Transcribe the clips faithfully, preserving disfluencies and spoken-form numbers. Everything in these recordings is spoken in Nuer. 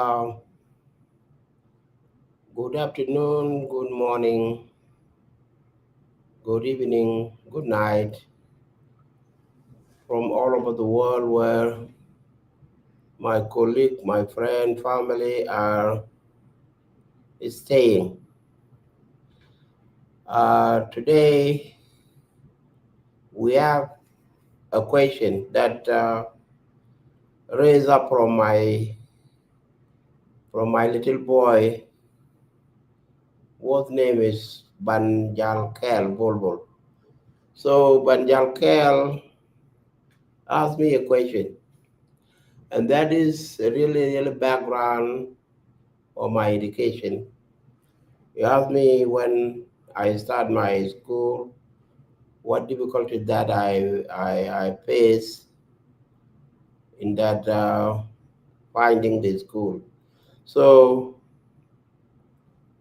Uh, good afternoon, good morning, good evening, good night from all over the world where my colleague, my friend, family are staying. Uh, today, we have a question that uh, raised up from my from my little boy, whose name is Banjalkel Bolbol. So Banjalkel asked me a question, and that is really, really background of my education. He asked me when I start my school, what difficulty that I, I, I face in that uh, finding the school. So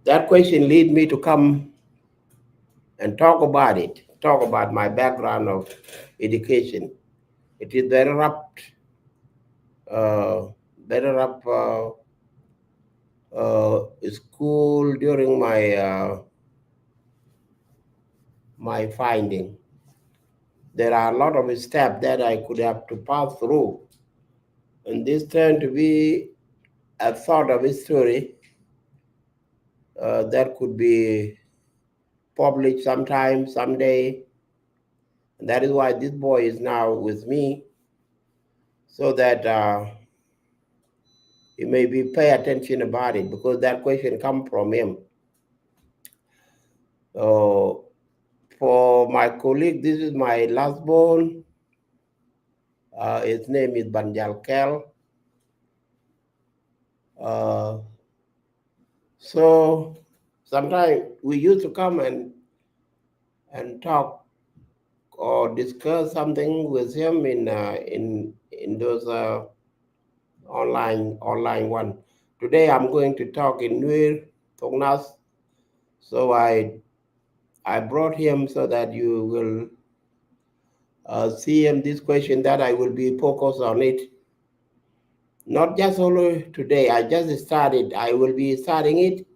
that question lead me to come and talk about it, talk about my background of education. It is very rough, uh, very rough uh, uh, school during my uh, my finding. There are a lot of steps that I could have to pass through, and this turned to be a sort of history uh, that could be published sometime, someday. And that is why this boy is now with me, so that uh, he may be pay attention about it, because that question come from him. So for my colleague, this is my last born. Uh, his name is Banjalkel. Uh, so sometimes we used to come and and talk or discuss something with him in uh, in in those uh, online online one. Today I'm going to talk in Nuer Tongnas, so I I brought him so that you will uh, see him this question that I will be focused on it. Not just only today, I just started. I will be starting it.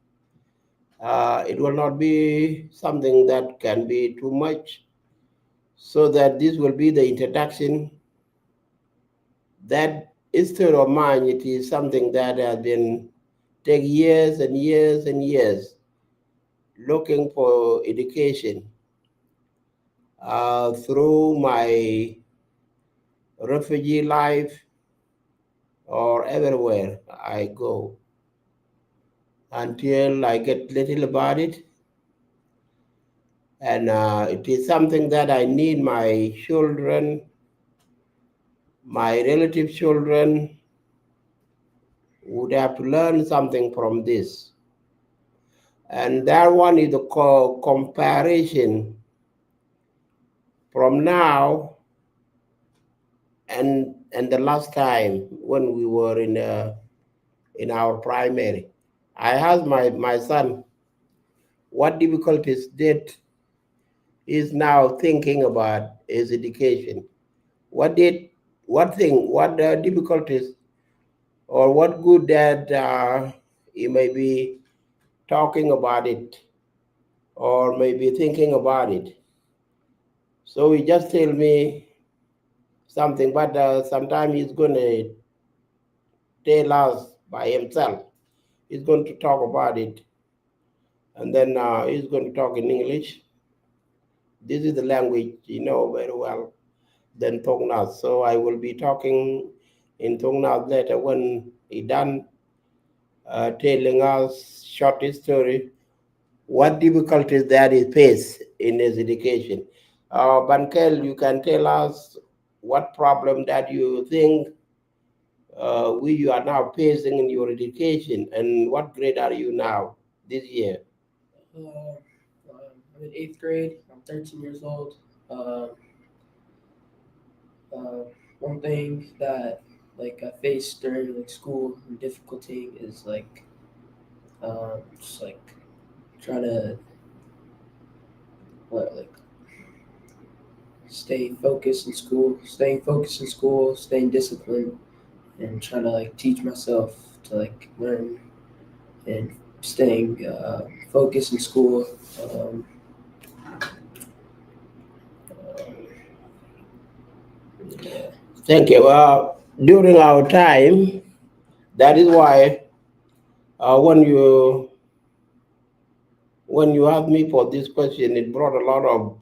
Uh, it will not be something that can be too much, so that this will be the introduction. That history of mine, it is something that has been take years and years and years looking for education uh, through my refugee life or everywhere I go until I get little about it. And uh, it is something that I need my children, my relative children would have to learn something from this. And that one is the co- comparison from now and and the last time when we were in uh, in our primary. I asked my, my son what difficulties that is now thinking about his education. What did what thing, what uh, difficulties or what good that uh, he may be talking about it or may be thinking about it. So he just tell me something, but uh, sometimes he's going to tell us by himself. He's going to talk about it, and then uh, he's going to talk in English. This is the language you know very well than Tongnath. So I will be talking in Tongnath later when he done uh, telling us short history, what difficulties that he faced in his education. Uh, Bankel, you can tell us what problem that you think uh, we you are now facing in your education, and what grade are you now this year? Uh, I'm in eighth grade. I'm thirteen years old. Uh, uh, one thing that like I faced during like school and difficulty is like um, just like trying to what like stay focused in school, staying focused in school, staying disciplined, and trying to like teach myself like learn and staying uh, focused in school. Um, um, yeah. Thank you. Uh, during our time, that is why uh, when you when you asked me for this question, it brought a lot of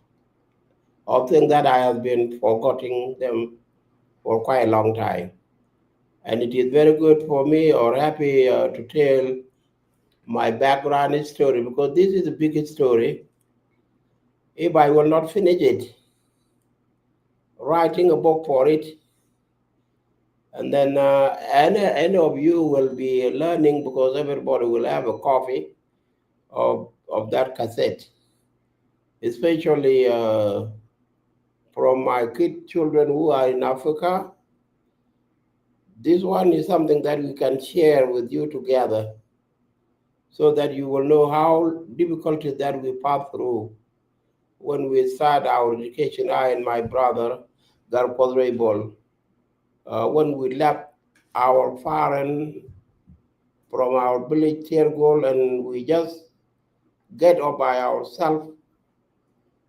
of things that I have been forgetting them for quite a long time. And it is very good for me or happy uh, to tell my background story, because this is a big story. If I will not finish it, writing a book for it, and then uh, any, any of you will be learning, because everybody will have a copy of, of that cassette, especially uh, from my kid children who are in Africa. This one is something that we can share with you together, so that you will know how difficulties that we pass through when we start our education, I and my brother, Garkwas Reibol. Uh, when we left our parents from our village, Tergol, and we just get up by ourselves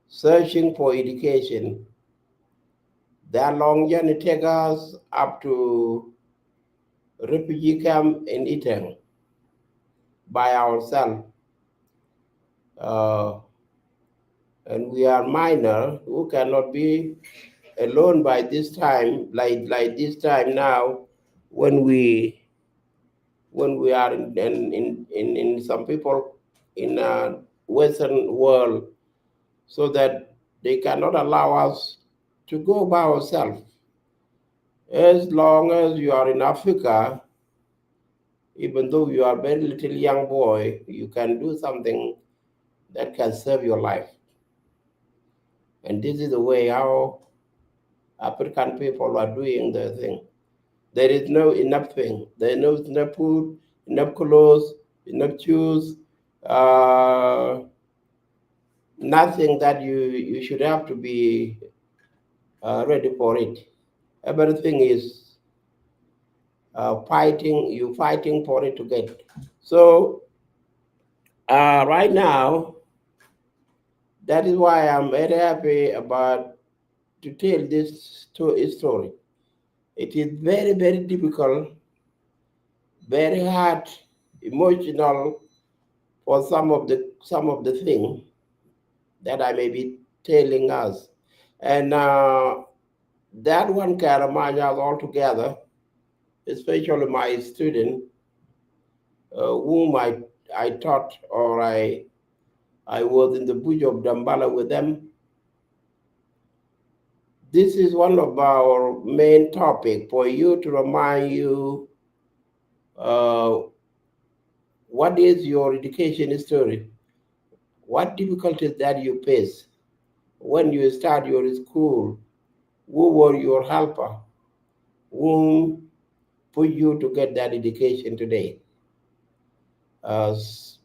searching for education. That long journey take us up to refugee camp in Iteng by ourselves. Uh, and we are minor who cannot be alone by this time, like, like this time now, when we when we are in, in, in, in some people in a Western world, so that they cannot allow us to go by ourselves. As long as you are in Africa, even though you are very little young boy, you can do something that can save your life. And this is the way how African people are doing their thing. There is no enough thing. There is no enough food, enough clothes, enough shoes, uh, nothing that you, you should have to be uh, ready for it. Everything is uh, fighting, you fighting for it to get. So uh, right now, that is why I'm very happy about to tell this sto- story. It is very, very difficult, very hard, emotional for some of the some of the thing that I may be telling us. And uh, that one can remind us all together, especially my student, uh, whom I, I taught or I, I was in the bush of Dambala with them. This is one of our main topic for you to remind you uh, what is your education history? What difficulties that you face when you start your school? Who were your helper? Whom put you to get that education today? Uh,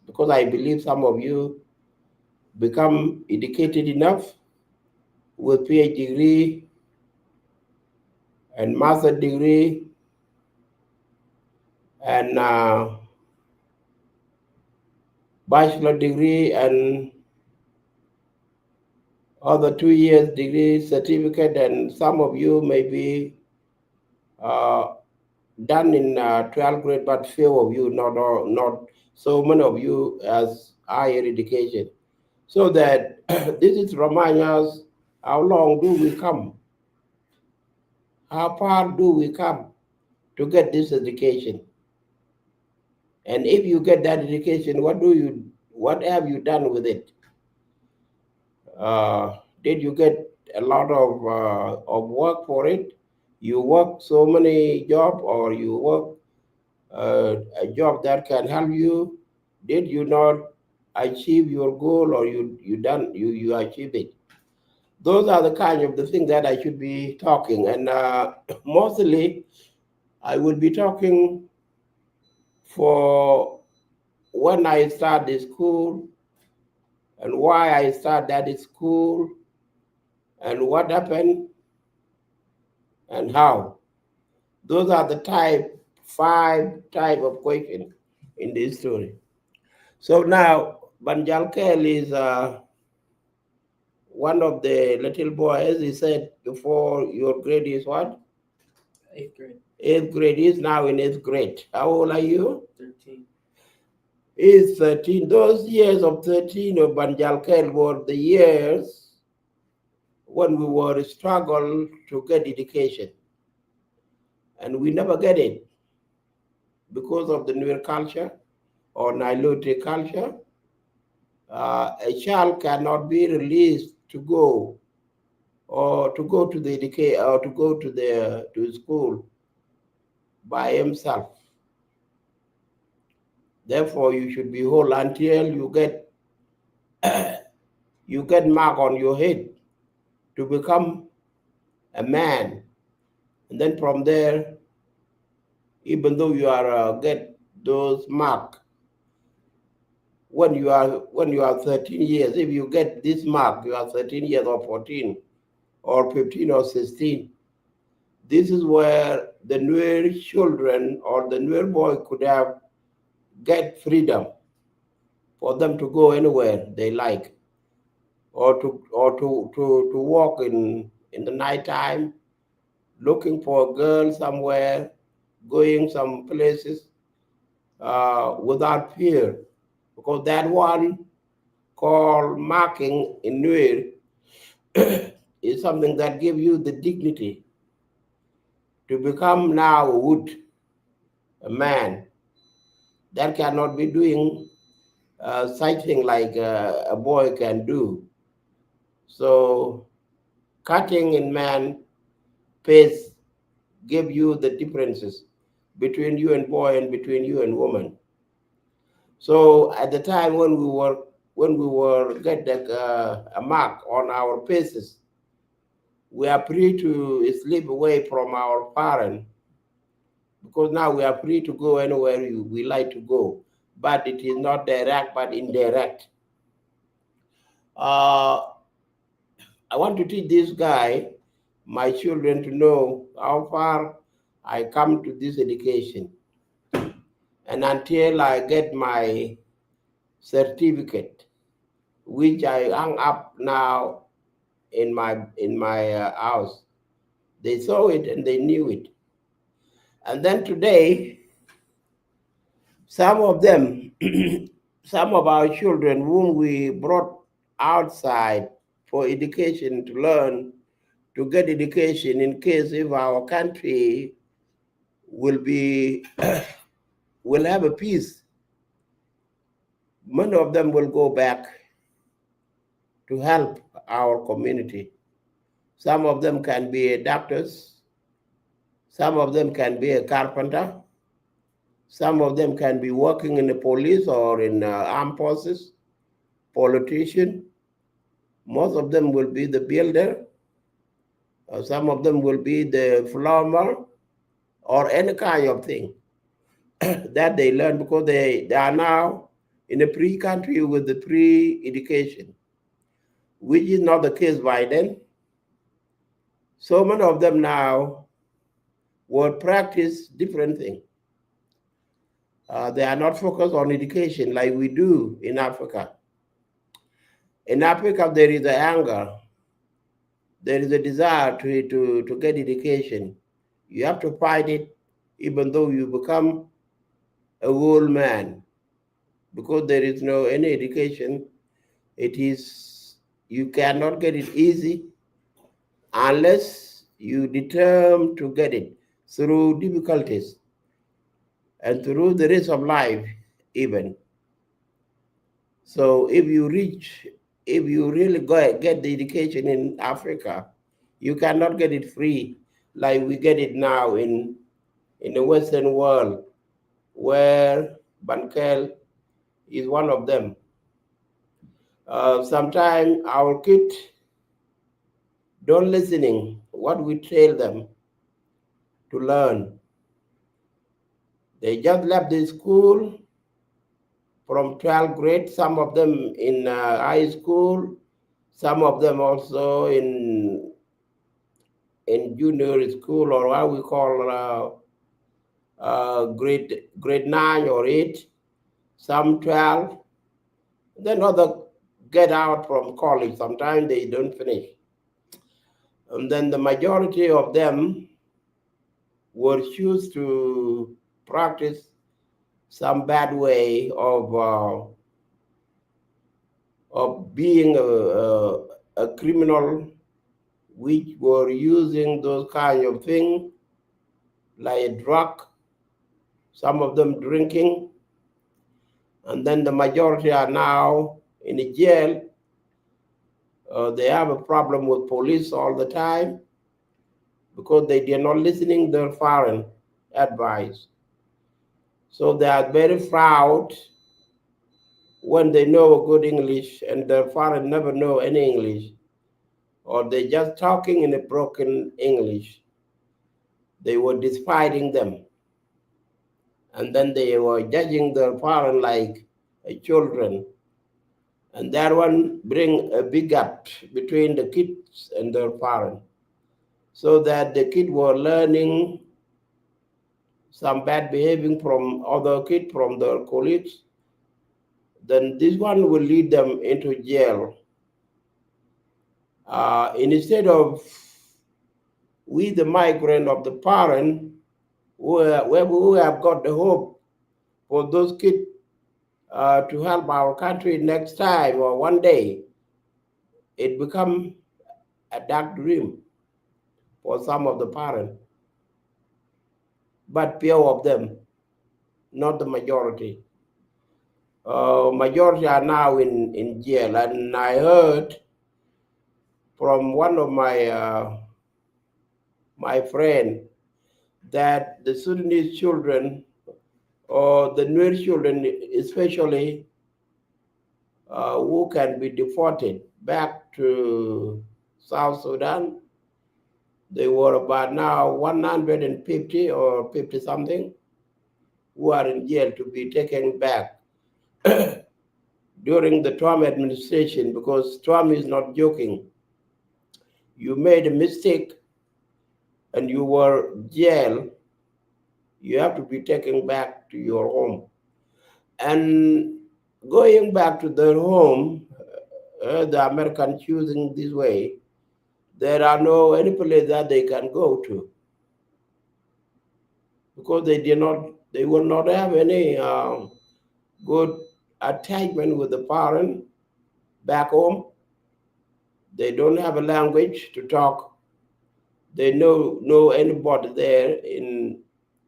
because I believe some of you become educated enough with P H D degree and master degree and uh, bachelor degree and other two years degree certificate, and some of you may be uh, done in uh, twelfth grade, but few of you, not all, not so many of you as higher education. So that this is remind us how long do we come? How far do we come to get this education? And if you get that education, what do you, what have you done with it? Uh, did you get a lot of uh, of work for it? You work so many job, or you work uh, a job that can help you? Did you not achieve your goal, or you you done you you achieve it? Those are the kind of the things that I should be talking, and uh, mostly I will be talking for when I start the school and why I start that school and what happened and how. Those are the type five type of question in the history. So now, Banjalkel is uh, one of the little boy, as he said before, your grade is what? Eighth grade. Eighth grade. Is now in eighth grade. How old are you? Thirteen. Is thirteen. Those years of thirteen of Banjalkel were the years when we were struggle to get education. And we never get it because of the Nuer culture or Nilotic culture. Uh, a child cannot be released to go or to go to the educa-, or to go to the, to school by himself. Therefore, you should be whole until you get, you get mark on your head to become a man. And then from there, even though you are, uh, get those mark, when you are, when you are thirteen years, if you get this mark, you are thirteen years or fourteen or fifteen or sixteen. This is where the Nuer children or the Nuer boy could have get freedom for them to go anywhere they like, or to, or to, to, to walk in, in the night time, looking for a girl somewhere, going some places, uh, without fear, because that one called marking in Nuer is something that give you the dignity to become now a wood, a man that cannot be doing, uh, such thing like, uh, a boy can do. So cutting in man face give you the differences between you and boy and between you and woman. So at the time when we were, when we were get the, uh, a mark on our faces, we are free to sleep away from our parent, because now we are free to go anywhere you, we like to go. But it is not direct, but indirect. Uh, I want to teach this guy, my children, to know how far I come to this education. And until I get my certificate, which I hung up now in my, in my, uh, house, they saw it and they knew it. And then today, some of them, some of our children whom we brought outside for education to learn, to get education in case if our country will be, will have a peace, many of them will go back to help our community. Some of them can be a doctors. Some of them can be a carpenter. Some of them can be working in the police or in, uh, armed forces, politician. Most of them will be the builder. Uh, some of them will be the plumber or any kind of thing that they learn, because they, they are now in a free country with the free education, which is not the case by then. So many of them now will practice different things. Uh, they are not focused on education like we do in Africa. In Africa, there is a hunger. There is a desire to, to, to get education. You have to fight it, even though you become a old man, because there is no any education. It is, you cannot get it easy unless you determine to get it through difficulties and through the risk of life even. So if you reach, if you really go get the education in Africa, you cannot get it free like we get it now in, in the Western world, where Bankel is one of them. Uh, sometimes our kids don't listening what we tell them to learn. They just left the school from twelfth grade, some of them in, uh, high school, some of them also in, in junior school, or what we call, uh, uh, grade, grade nine or eight, some twelve. Then other get out from college. Sometimes they don't finish. And then the majority of them were choose to practice some bad way of, uh, of being a, a, a criminal, which were using those kind of things like drug, some of them drinking, and then the majority are now in the jail. Uh, they have a problem with police all the time because they did not listening their parent advice. So they are very proud when they know a good English and their parent never know any English, or they just talking in a broken English. They were despising them. And then they were judging their parent like a children. And that one bring a big gap between the kids and their parent. So that the kid were learning some bad behaving from other kid, from their colleagues. Then this one will lead them into jail. Uh, instead of we, the migrant of the parent, who, uh, who have got the hope for those kids, uh, to help our country next time or one day, it become a dark dream for some of the parents. But few of them, not the majority. Uh, majority are now in, in jail. And I heard from one of my, uh, my friend that the Sudanese children, or the Nuer children especially, uh, who can be deported back to South Sudan, they were about now one hundred and fifty or fifty something who are in jail to be taken back during the Trump administration, because Trump is not joking. You made a mistake and you were jail, you have to be taken back to your home. And going back to their home, uh, the American choosing this way, there are no any place that they can go to, because they did not, they will not have any, um, good attachment with the parent back home. They don't have a language to talk. They know, know anybody there in,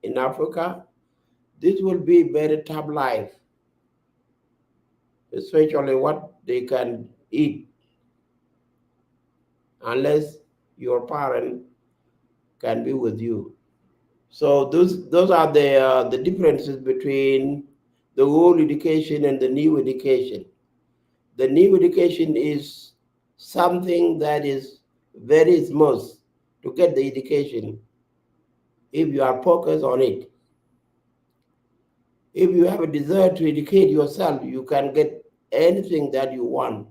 in Africa. This will be very tough life, especially what they can eat, unless your parent can be with you. So those, those are the, uh, the differences between the old education and the new education. The new education is something that is very smooth to get the education if you are focused on it. If you have a desire to educate yourself, you can get anything that you want,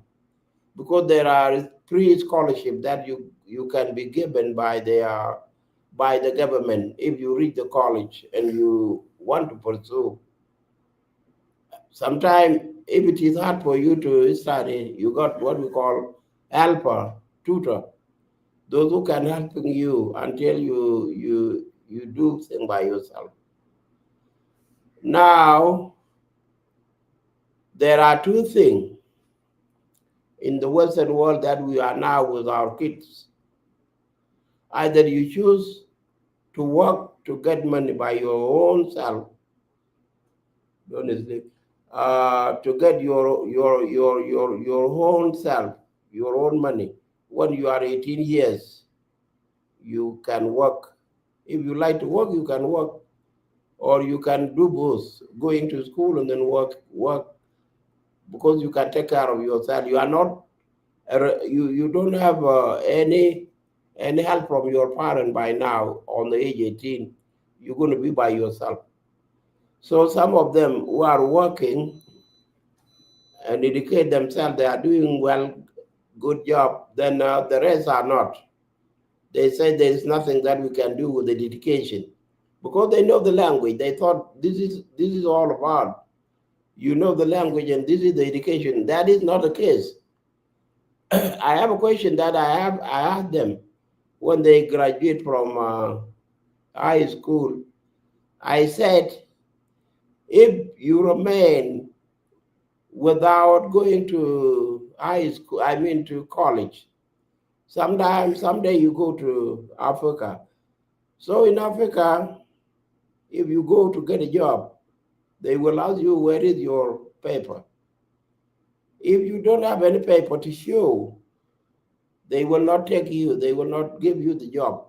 because there are free scholarship that you, you can be given by the, uh, by the government if you reach the college and you want to pursue. Sometimes, if it is hard for you to study, you got what we call helper, tutor, those who can helping you until you, you, you do thing by yourself. Now, there are two things in the Western world that we are now with our kids. Either you choose to work to get money by your own self, don't sleep, uh, to get your, your, your, your, your own self, your own money. When you are eighteen years, you can work. If you like to work, you can work. Or you can do both, going to school and then work, work, because you can take care of yourself. You are not, uh, you, you don't have, uh, any, any help from your parent by now on the age eighteen. You're gonna be by yourself. So some of them who are working and educate themselves, they are doing well, good job. Then, uh, the rest are not. They say there is nothing that we can do with the dedication. because they know the language. They thought this is, this is all about. You know the language and this is the education. That is not the case. I have a question that I have, I asked them when they graduate from, uh, high school. I said, if you remain without going to high school, I mean to college, sometimes, someday you go to Africa. So in Africa, if you go to get a job, they will ask you, where is your paper? If you don't have any paper to show, they will not take you. They will not give you the job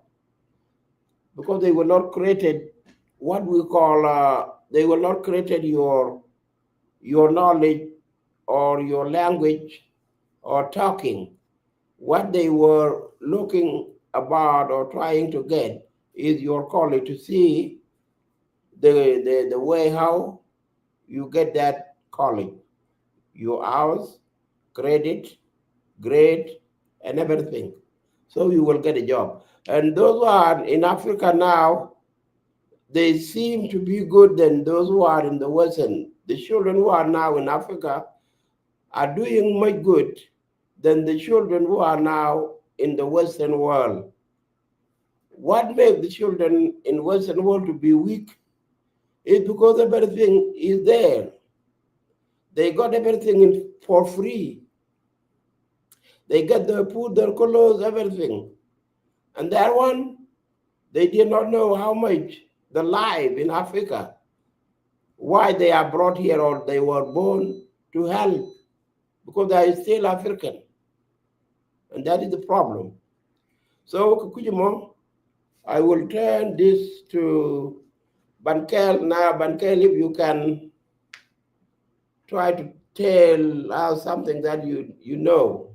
because they will not created what we call, uh, they will not created your, your knowledge or your language or talking. What they were looking about or trying to get is your college, to see the, the, the way how you get that college, your house, credit, grade, and everything. So you will get a job. And those who are in Africa now, they seem to be good than those who are in the Western. The children who are now in Africa are doing much good than the children who are now in the Western world. What makes the children in Western world to be weak is because everything is there. They got everything in, for free. They get their food, their clothes, everything. And that one, they did not know how much the life in Africa, why they are brought here or they were born to help, because they are still African. And that is the problem. So, kɛ kui̱c ɛmɔ, I will turn this to Bankel now. Bankel, if you can try to tell us something that you, you know,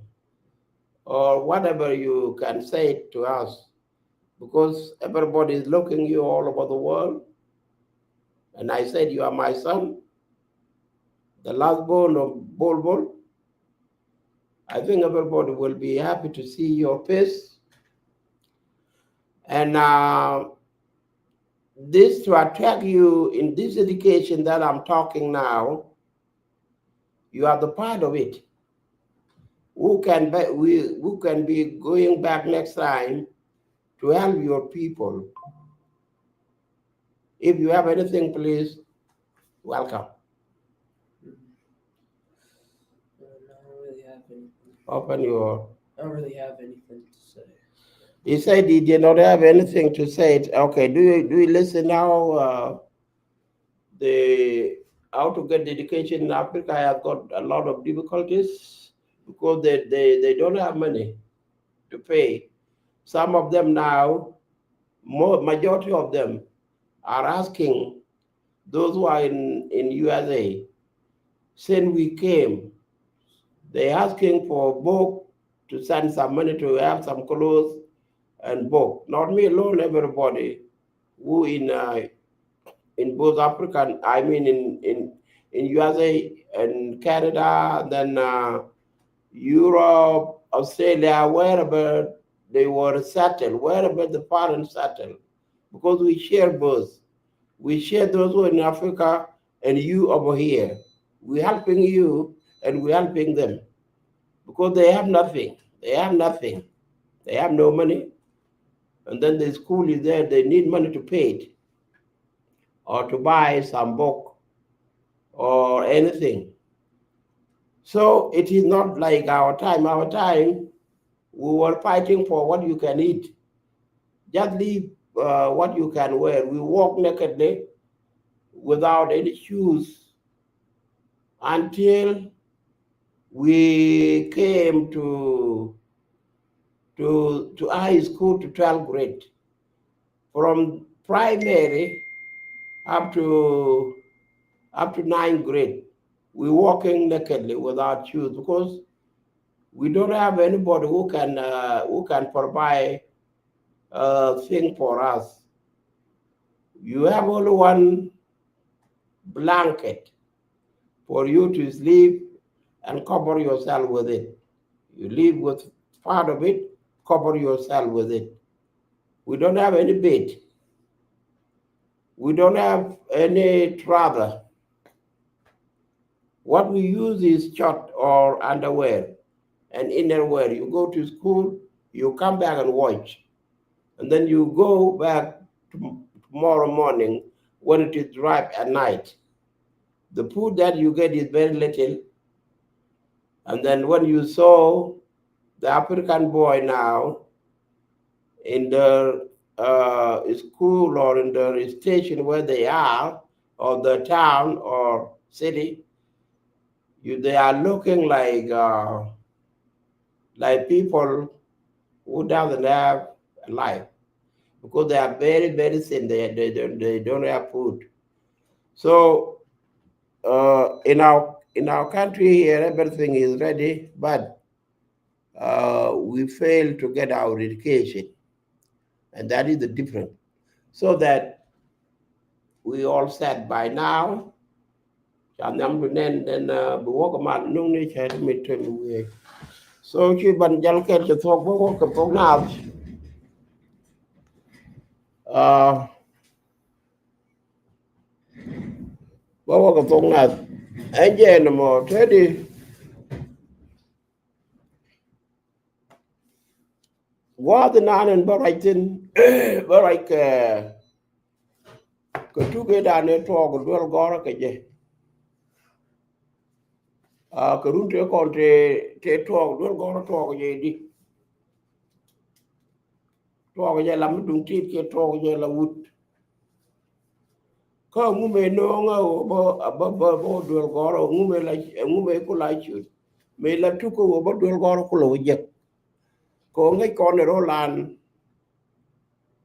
or whatever you can say to us, because everybody is looking you all over the world. And I said, you are my son, the last born of Bol Bol. I think everybody will be happy to see your face. And, uh, this to attract you in this education that I'm talking now, you are the part of it. Who can be, we, who can be going back next time to help your people. If you have anything, please welcome. I don't really have anything. Open your. I don't really have anything to say. He said he did not have anything to say. Okay, do you, do you listen now? Uh, the, how to get education in Africa has got a lot of difficulties because they, they, they don't have money to pay. Some of them now, mo-, majority of them are asking those who are in, in U S A, since we came, they asking for book to send some money to have some clothes and book. Not me alone, everybody who in, uh, in both African, I mean in, in, in U S A and Canada, then, uh, Europe, Australia, wherever they were settled, wherever the parents settled, because we share both. We share those who are in Africa and you over here. We helping you and we helping them because they have nothing. They have nothing. They have no money. And then the school is there. They need money to pay it or to buy some book or anything. So it is not like our time. Our time, we were fighting for what you can eat. Just leave, uh, what you can wear. We walk nakedly without any shoes until we came to, to, to high school, to twelfth grade. From primary up to, up to ninth grade, we walking nakedly without shoes because we don't have anybody who can, uh, who can provide a thing for us. You have only one blanket for you to sleep and cover yourself with it. You live with part of it, cover yourself with it. We don't have any bed. We don't have any trouser. What we use is short or underwear and inner wear. You go to school, you come back and wash. And then you go back to, tomorrow morning when it is ripe at night. The food that you get is very little. And then when you saw the African boy now in the uh, school or in the station where they are, or the town or city, you, they are looking like uh, like people who doesn't have a life because they are very, very thin. They, they, don't, they don't have food. So uh, in our in our country here, everything is ready, but uh, we fail to get our education, and that is the difference. So that we all said by now, ca nhiam du nɛn, then uh, bi wä kɛ mal nuŋ ni cɛ ti mi tuem wiee. So ci ban jal kɛl cɛ thuɔk bä wä kɛ thuɔk naath. Uh, bä wä kɛ thuɔk naath. Ɛn jɛ ni mɔ tedi. Gua̱a̱th inan in bä ruac thin, bä ruac kɛ kɛ tuke dan ëë tuɔɔk duel gɔrä kɛ jɛ. Kɛ run tëë kɔn tëë tuɔɔk duel gɔrä tuɔɔk jɛ di. Tuɔɔk jɛ la mi duŋ tit kiɛ tuɔɔk jɛ la wut. Kä ŋumɛ no̱o̱ŋä ɣöö bä bä bä duel gɔrä ŋumɛ la ŋumɛ ku la cut. Mëë la tukä ɣöö bä duel gɔrä ku la wä jek. Kɛ ɣöö ŋäc kɔn ɛ ro̱o̱ lan.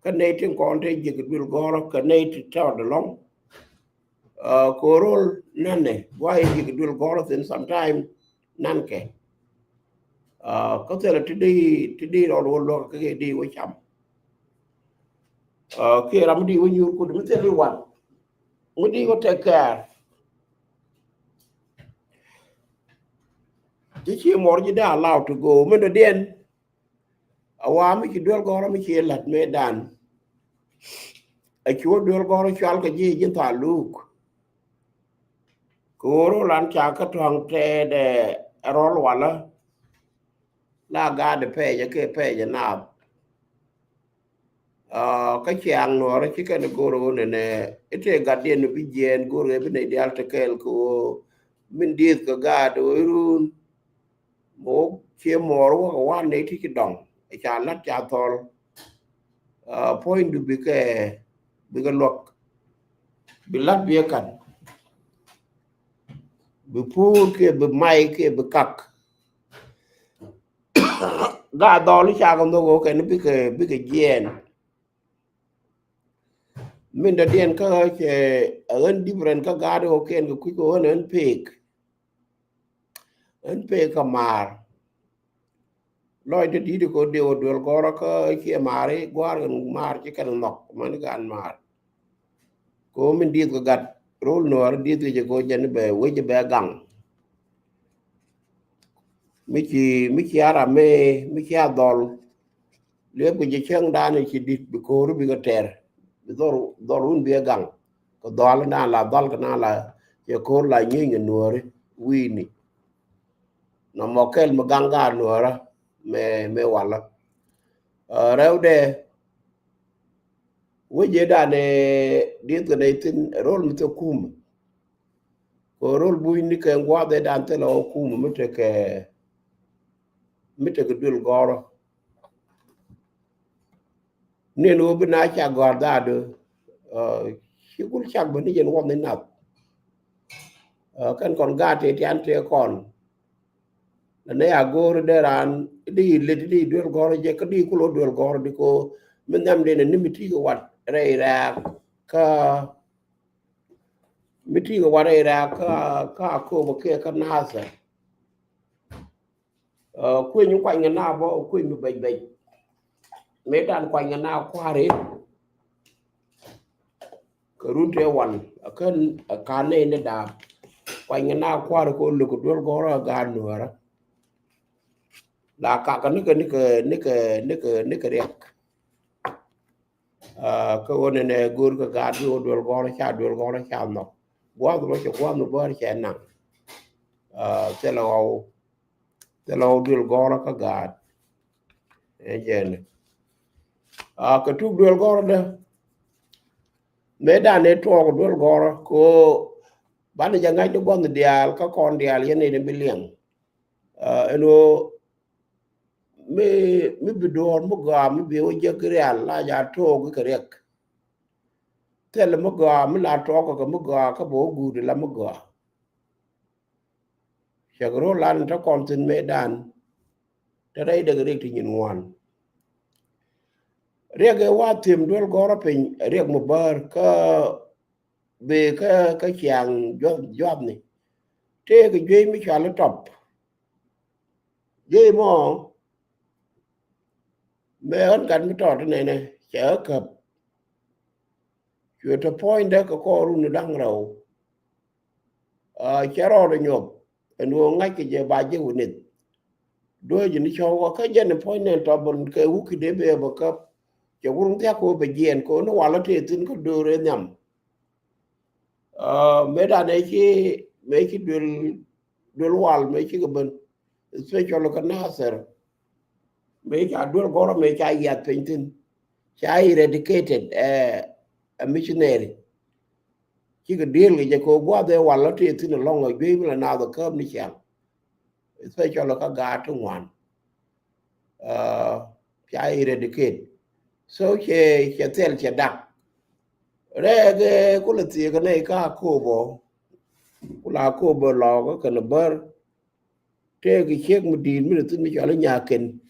Kä nɛy tin kɔn te ji̱k duel gɔrä kɛ nɛy ti tɔɔt ɛlɔ̱ŋ. Kɛ ɣöö ro̱o̱ nanɛ guay ji̱k duel gɔrä thin sometime nankɛ. Kä thilɛ ti di ti di rɔl wä luäk kä kɛ di wä cam. Kiɛ ram di wä nyuur kut mi thil iwan mi di wä take care. Ci ci mɔr ji̱ da allow to go mi dɔ̱diɛn. A wa mi ci duel gɔrä mi ci lat mëë dan. A ci wä duel gɔrä cual kɛ ji̱ ji̱ thaluk. Kɛ ɣöö ro̱o̱ lan ca kä tua̱ŋ tɛɛdɛ rɔl walä. La gaatdɛ pɛɛcä kɛ pɛɛcä naath. Kä ciaŋ nuɔrä ci kɛn go̱r ɣöö nɛnɛ i̱ tëë gatdiɛn bi jiɛɛn go̱r ɣöö bi nɛy diaal te kɛɛl kɛ ɣöö min dieth kɛ gaat ɣöö i̱ run. Mɛ wä cie muɔɔr wä kɛ wan nɛy ti ci dɔŋ ɛ ca la̱t ca thɔl. Puɔ̱nydu bikɛ bikɛ luäk bi la̱t bi ɛ ka̱n. Bi puur kiɛ bi may kiɛ bi kak. Gaa dhɔl i̱ cakɛ nhök ɣöö kɛn bikɛ bikɛ jiɛɛn. Min dɔ̱diɛn kä cɛ ɣän different kä gaat ɣöö kɛn kɛ kui̱c kɛ ɣän ɣän pek. Ɣän pek kä maar. Lɔc ti di̱t kɛ ɣöö dee wä duel gɔrä kä ciɛ maar i̱ gua̱a̱r kɛn maar ci kɛn nhɔk mani gaan maar. Kɛ ɣöö min dieth kɛ gat rol nuɔɔr dieth kɛ cɛ kɛ ɣöö jɛn i̱ bɛ wec i̱ bɛ gaŋ. Mi ci mi ci a ram mi mi ci a dhɔl. Liep kɛ jɛ cäŋ dan ci di̱t bi ko̱r bi kɛ tɛr bi dhɔl dhɔl wun bi ɛ gaŋ. Kɛ dhɔl dan la dhɔl kɛ na la cɛ ko̱r la nyieeny kɛ nuɔɔri wi̱i̱ni. Nɔmɔ kɛl mi gaŋ gaat nuɔɔrä mɛ mɛ walä. Rɛwdɛ wecɛ danɛ dieth kɛ nɛy thin rol mi thil kumɛ. Kɛ rol bucni kɛ ŋuathɛ dan thilɛ wä kumɛ mi tekɛ mi tekɛ duel gɔrä. Nin wä bi na cak gɔ̱a̱r dhaadu ci kul cak bä ni jɛn wä ni nath. Kɛn kɔn gaat tëë tian tëë kɔn. Nɛ a go̱o̱r dee raan di lit di duel gɔ̱rä jɛ kä di kul wä duel gɔ̱rä di ko mi nhiam den ni mi ti kɛ wat rɛy rɛɛk kä mi ti kɛ wat rɛy rɛɛk kä kä a kööbä kiɛ kä nathɛ. Kueny kuany kɛ na bä kueny mi bɛc bɛc. Mëë dan kuany kɛ na kua̱ri kɛ run tëë wan a kän a kan nɛy ni daap. Kuany kɛ na kua̱ri kɛ luk kɛ duel gɔ̱rä a gaat nuäärä. La kakɛ nikɛ nikɛ nikɛ nikɛ nikɛ riɛk. Kä ɣöö nɛnɛ go̱o̱r kɛ gaat bi ɣöö duel gɔ̱rä ca, duel gɔ̱rä ca nhɔk. Gua̱a̱th rɔ cɛ gua̱a̱th mi bäär cɛ naŋ. Thilɛ ɣɔw, thilɛ ɣɔw duel gɔ̱rä kä gaat. Ɛ jɛn. Kɛ tuk duel gɔ̱rä dä. Mëë dan ɛ tuɔɔk duel gɔ̱rä kɛ ɣöö banɛ jɛ ŋa̱c ni gua̱a̱th diaal kä kɔn diaal yɛn ni bi liɛŋ. Ɛn ɣöö mi, mi bi duɔ̱ɔ̱r mi gɔaa mi bi wä jek rial la ja took kɛ riɛk. Thil mi gɔaa mi la tɔɔk kɛ mi gɔaa kä bɛ wä guut la mi gɔaa. Cɛ kɛ ro̱o̱ lan te kɔn thin mëë dan te rɛy dek riɛk ti nyin ŋuan. Riɛk ɛ wa thim duel gɔ̱rä piny riɛk mi bäär kä bi kä, kä ciaŋ juɔth, juɔthni. Tëëkɛ juey mi cual i̱ tɔp. Juey mɔ mëë ɣän gat mi tɔt inɛnɛ cɛ ɣä käp. Cuɛ te puɔ̱nydɛ kɛ kɔɔr run da̱ŋ rɛw. Cɛ rɔɔdɛ nyuɔth ɛn ɣöö ŋa̱ckɛ jɛ ba jɛ wä nith. Duee ji̱ ni cɔw kä jɛn puɔ̱nydɛ tɔp bä kɛ wukidɛ bɛ bä käp. Cɛ wurun thiak kɛ wä bɛ jiɛɛn kɛ wä ni walä tëë thi̱n kä do̱r ɛ nhiam. Mëë dan ɛ ci, mëë ci duel, duel wal mëë ci kɛ ben, especially kä Nasir. Mëë ca duel gɔ̱rä mëë ca yiath piny thi̱n, ca eradicated ɛ, ɛ missionary. Cikɛ deal kɛ jɛ kɛ gua̱a̱th ɛ wal lɔ tëë thi̱n ɛlɔ̱ŋ ɛ juey mi la naath ɛ käp ni ciaŋ. Especially kä gaat ti ŋuan. Ca eradicate. So cɛ, cɛ thil cɛ dak. Rɛɛk ɛ kulɛ thiek ɛ nɛy kä Akobo. Kulɛ Akobo lɔɔk kä kɛn bär. Tëëk ciek mi di̱i̱t mi ni thi̱n mi cɔal i̱ Nyaken.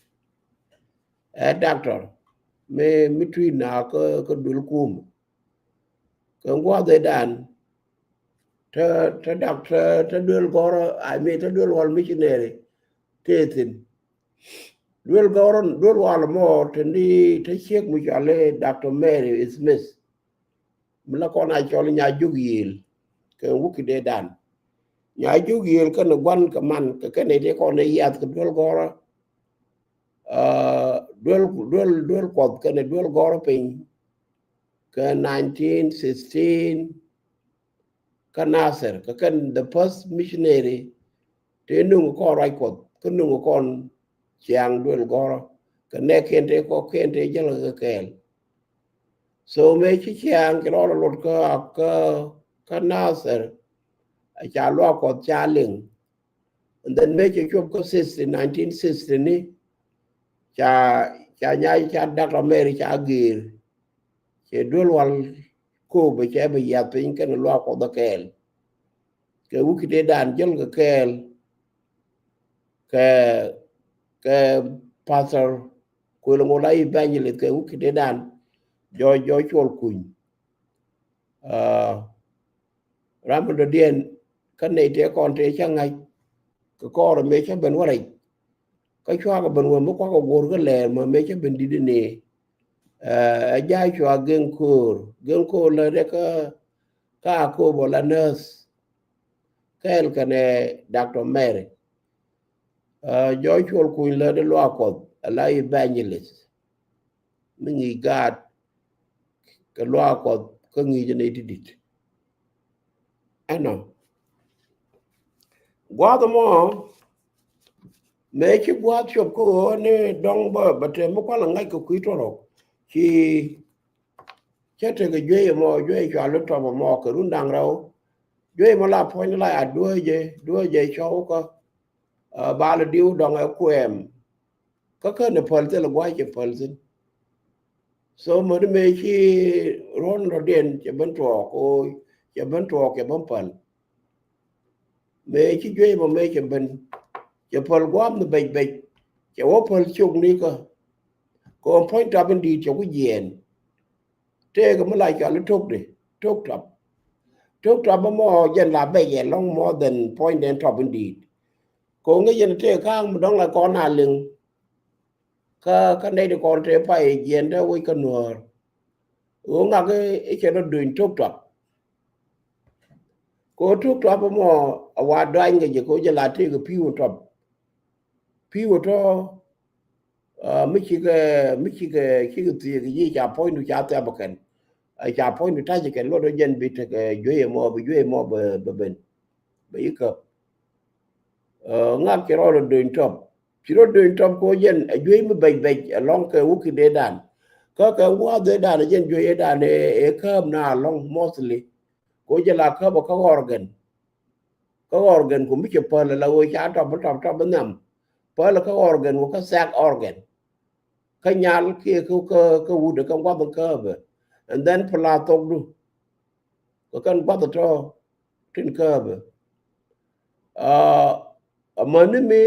Ɛ doctor mi, mi tui̱ na kä, kä duel kum. Kɛ gua̱a̱th ëëdan te, te dak, te, te duel gɔ̱rä, I mean, te duel wal missionary tëë thi̱n. Duel gɔ̱rä, duel wal mɔ te ni te ciek mi cɔal i̱ Doctor Mary Smith. Mi la kɔn a cɔl Nyajuk Yiëël kɛ wukidɛ dan. Nyajuk Yiëël kɛn gua̱n kɛ man kɛ kɛn iti kɔn ɛ yiath kɛ duel gɔ̱rä. Duel, duel, duel kuɔth kɛn duel gɔ̱rä piny kɛ nineteen sixteen kä Nasir kɛ kɛn the first missionary. Tëë nuŋ kɔn ruac kuɔth kä nuŋ kɔn ciaŋ duel gɔ̱rä kɛ nɛɛkiɛn tëë kɔkiɛn tëë jäl kɛ kɛɛl. So mëë ci ciaŋ ci rɔɔdɛ lot kä, kä, kä Nasir. A ca luaak kuɔth ca liŋ. And then mëë cɛ cuɔp kä sixty, nineteen sixty ni ca, ca Nyajuk, ca Doctor Mary ca geer. Cɛ duel wal Akobo cɛ bɛ yiath piny kɛn luaak kuɔth ɛ kɛɛl. Kɛ wukidɛ dan jäl kɛ kɛɛl. Kɛ, kɛ Pastor Kuel Ŋola Evangelist kɛ wukidɛ dan jɔɔc, jɔɔc Cuɔl Kuny. Ram mi dɔ̱diɛn kä nɛy tëë kɔn tëë cä ŋa̱c kɛ kɔɔr mëë cä ben wä rɛc. Kä cuakɛ ben wä mi kuakɛ guɔ̱r kä lɛɛr mɔ mëë cä ben di̱t ni. Ɛ Jacua Geŋ Ko̱o̱r, Geŋ Ko̱o̱r lät ɛ kä, kä Akobo la nurse. Kɛɛl kɛnɛ Doctor Mary. Jɔɔc Cuɔl Kuny lät ɛ luaak kuɔth ɛ la evangelist. Mi ŋi̱i̱c gaat kɛ luaak kuɔth kä ŋi̱i̱c ɛ nɛy ti di̱t. Ɛnɔ gua̱a̱th ɛmɔ mëë ci gua̱a̱th cop kä ɣöö ni dɔ̱ŋ bä, bä te mi kualɛ ŋa̱c kɛ kui̱ tɔrɔk. Ci, cä tekɛ juey ɛmɔ, juey cɔal i̱ tɔp ɛmɔ kɛ run da̱ŋ rɛw. Juey ɛmɔ la puɔ̱ny la ya dueecɛ, dueecɛ cɔw kä, ɛ, bal diw dɔ̱ŋ ɛ kuɛɛm. Kä känɛ päl thil gua̱c cɛ päl thi̱n. So mäni mëë ci ruɔ̱n rɔ̱diɛn cɛ ben tuɔɔk, o cɛ ben tuɔɔk cɛ ben päl. Mëë ci juey mɔ mëë cɛ ben cɛ päl gua̱a̱m ni bɛc bɛc. Cɛ wä päl cok ni kä kɔn puɔ̱ny tap in di̱i̱t cɛ ku jiɛɛn. Tëëkɛ mi la cɔal i̱ Tokdɛ, Tok Tap. Tok Tap ɛmɔ jɛn la bɛc ɛ lɔ̱ŋ more than puɔ̱nydɛn tɔp in di̱i̱t. Kɛ ɣöö ŋäc yɛn tëë ka̱a̱ŋ mi dɔ̱ŋ la kɔn a liŋ. Kä, kä nɛy ti kɔn tëë pay jiɛn te wec kä nuäär. Ɣöö ŋak i̱ cɛ rɔ duny Tok Tap. Kɛ ɣöö Tok Tap ɛmɔ a wa duany kɛ jɛ kɛ ɣöö jɛ la tëëkɛ pi̱i̱ wä tɔp. Pi̱i̱ wä tɔ, Mi cikɛ, mi cikɛ, cikɛ thiek yi ca puɔ̱nydu ca thiap kɛn. Ca puɔ̱nydu tac kɛn luɔt jɛn bi tekɛ juey mɔ, bi juey mɔ bɛ ben. Bɛ yi käp. Ŋak ci rɔɔd do̱ny tɔp. Ci rɔɔd do̱ny tɔp kɛ jɛn a juey mi bɛc bɛc alɔŋ kɛ wukɛ dee dan. Kä kɛ wukɛ dee dan jɛn juey dan ɛ käp na alɔŋ mostly. Kɛ jɛ la käp kä organ. Kä organ ku mi cɛ päl la wee ca tɔp tɔp tɔp nhiam. Päl kä organ wee kä sex organ. Kä nyal kiɛ kä, kä, kä wut kä guath kä bɛ. And then pla thokdu. Kä kɛn guath tɔ tin kä bɛ. Amäni mi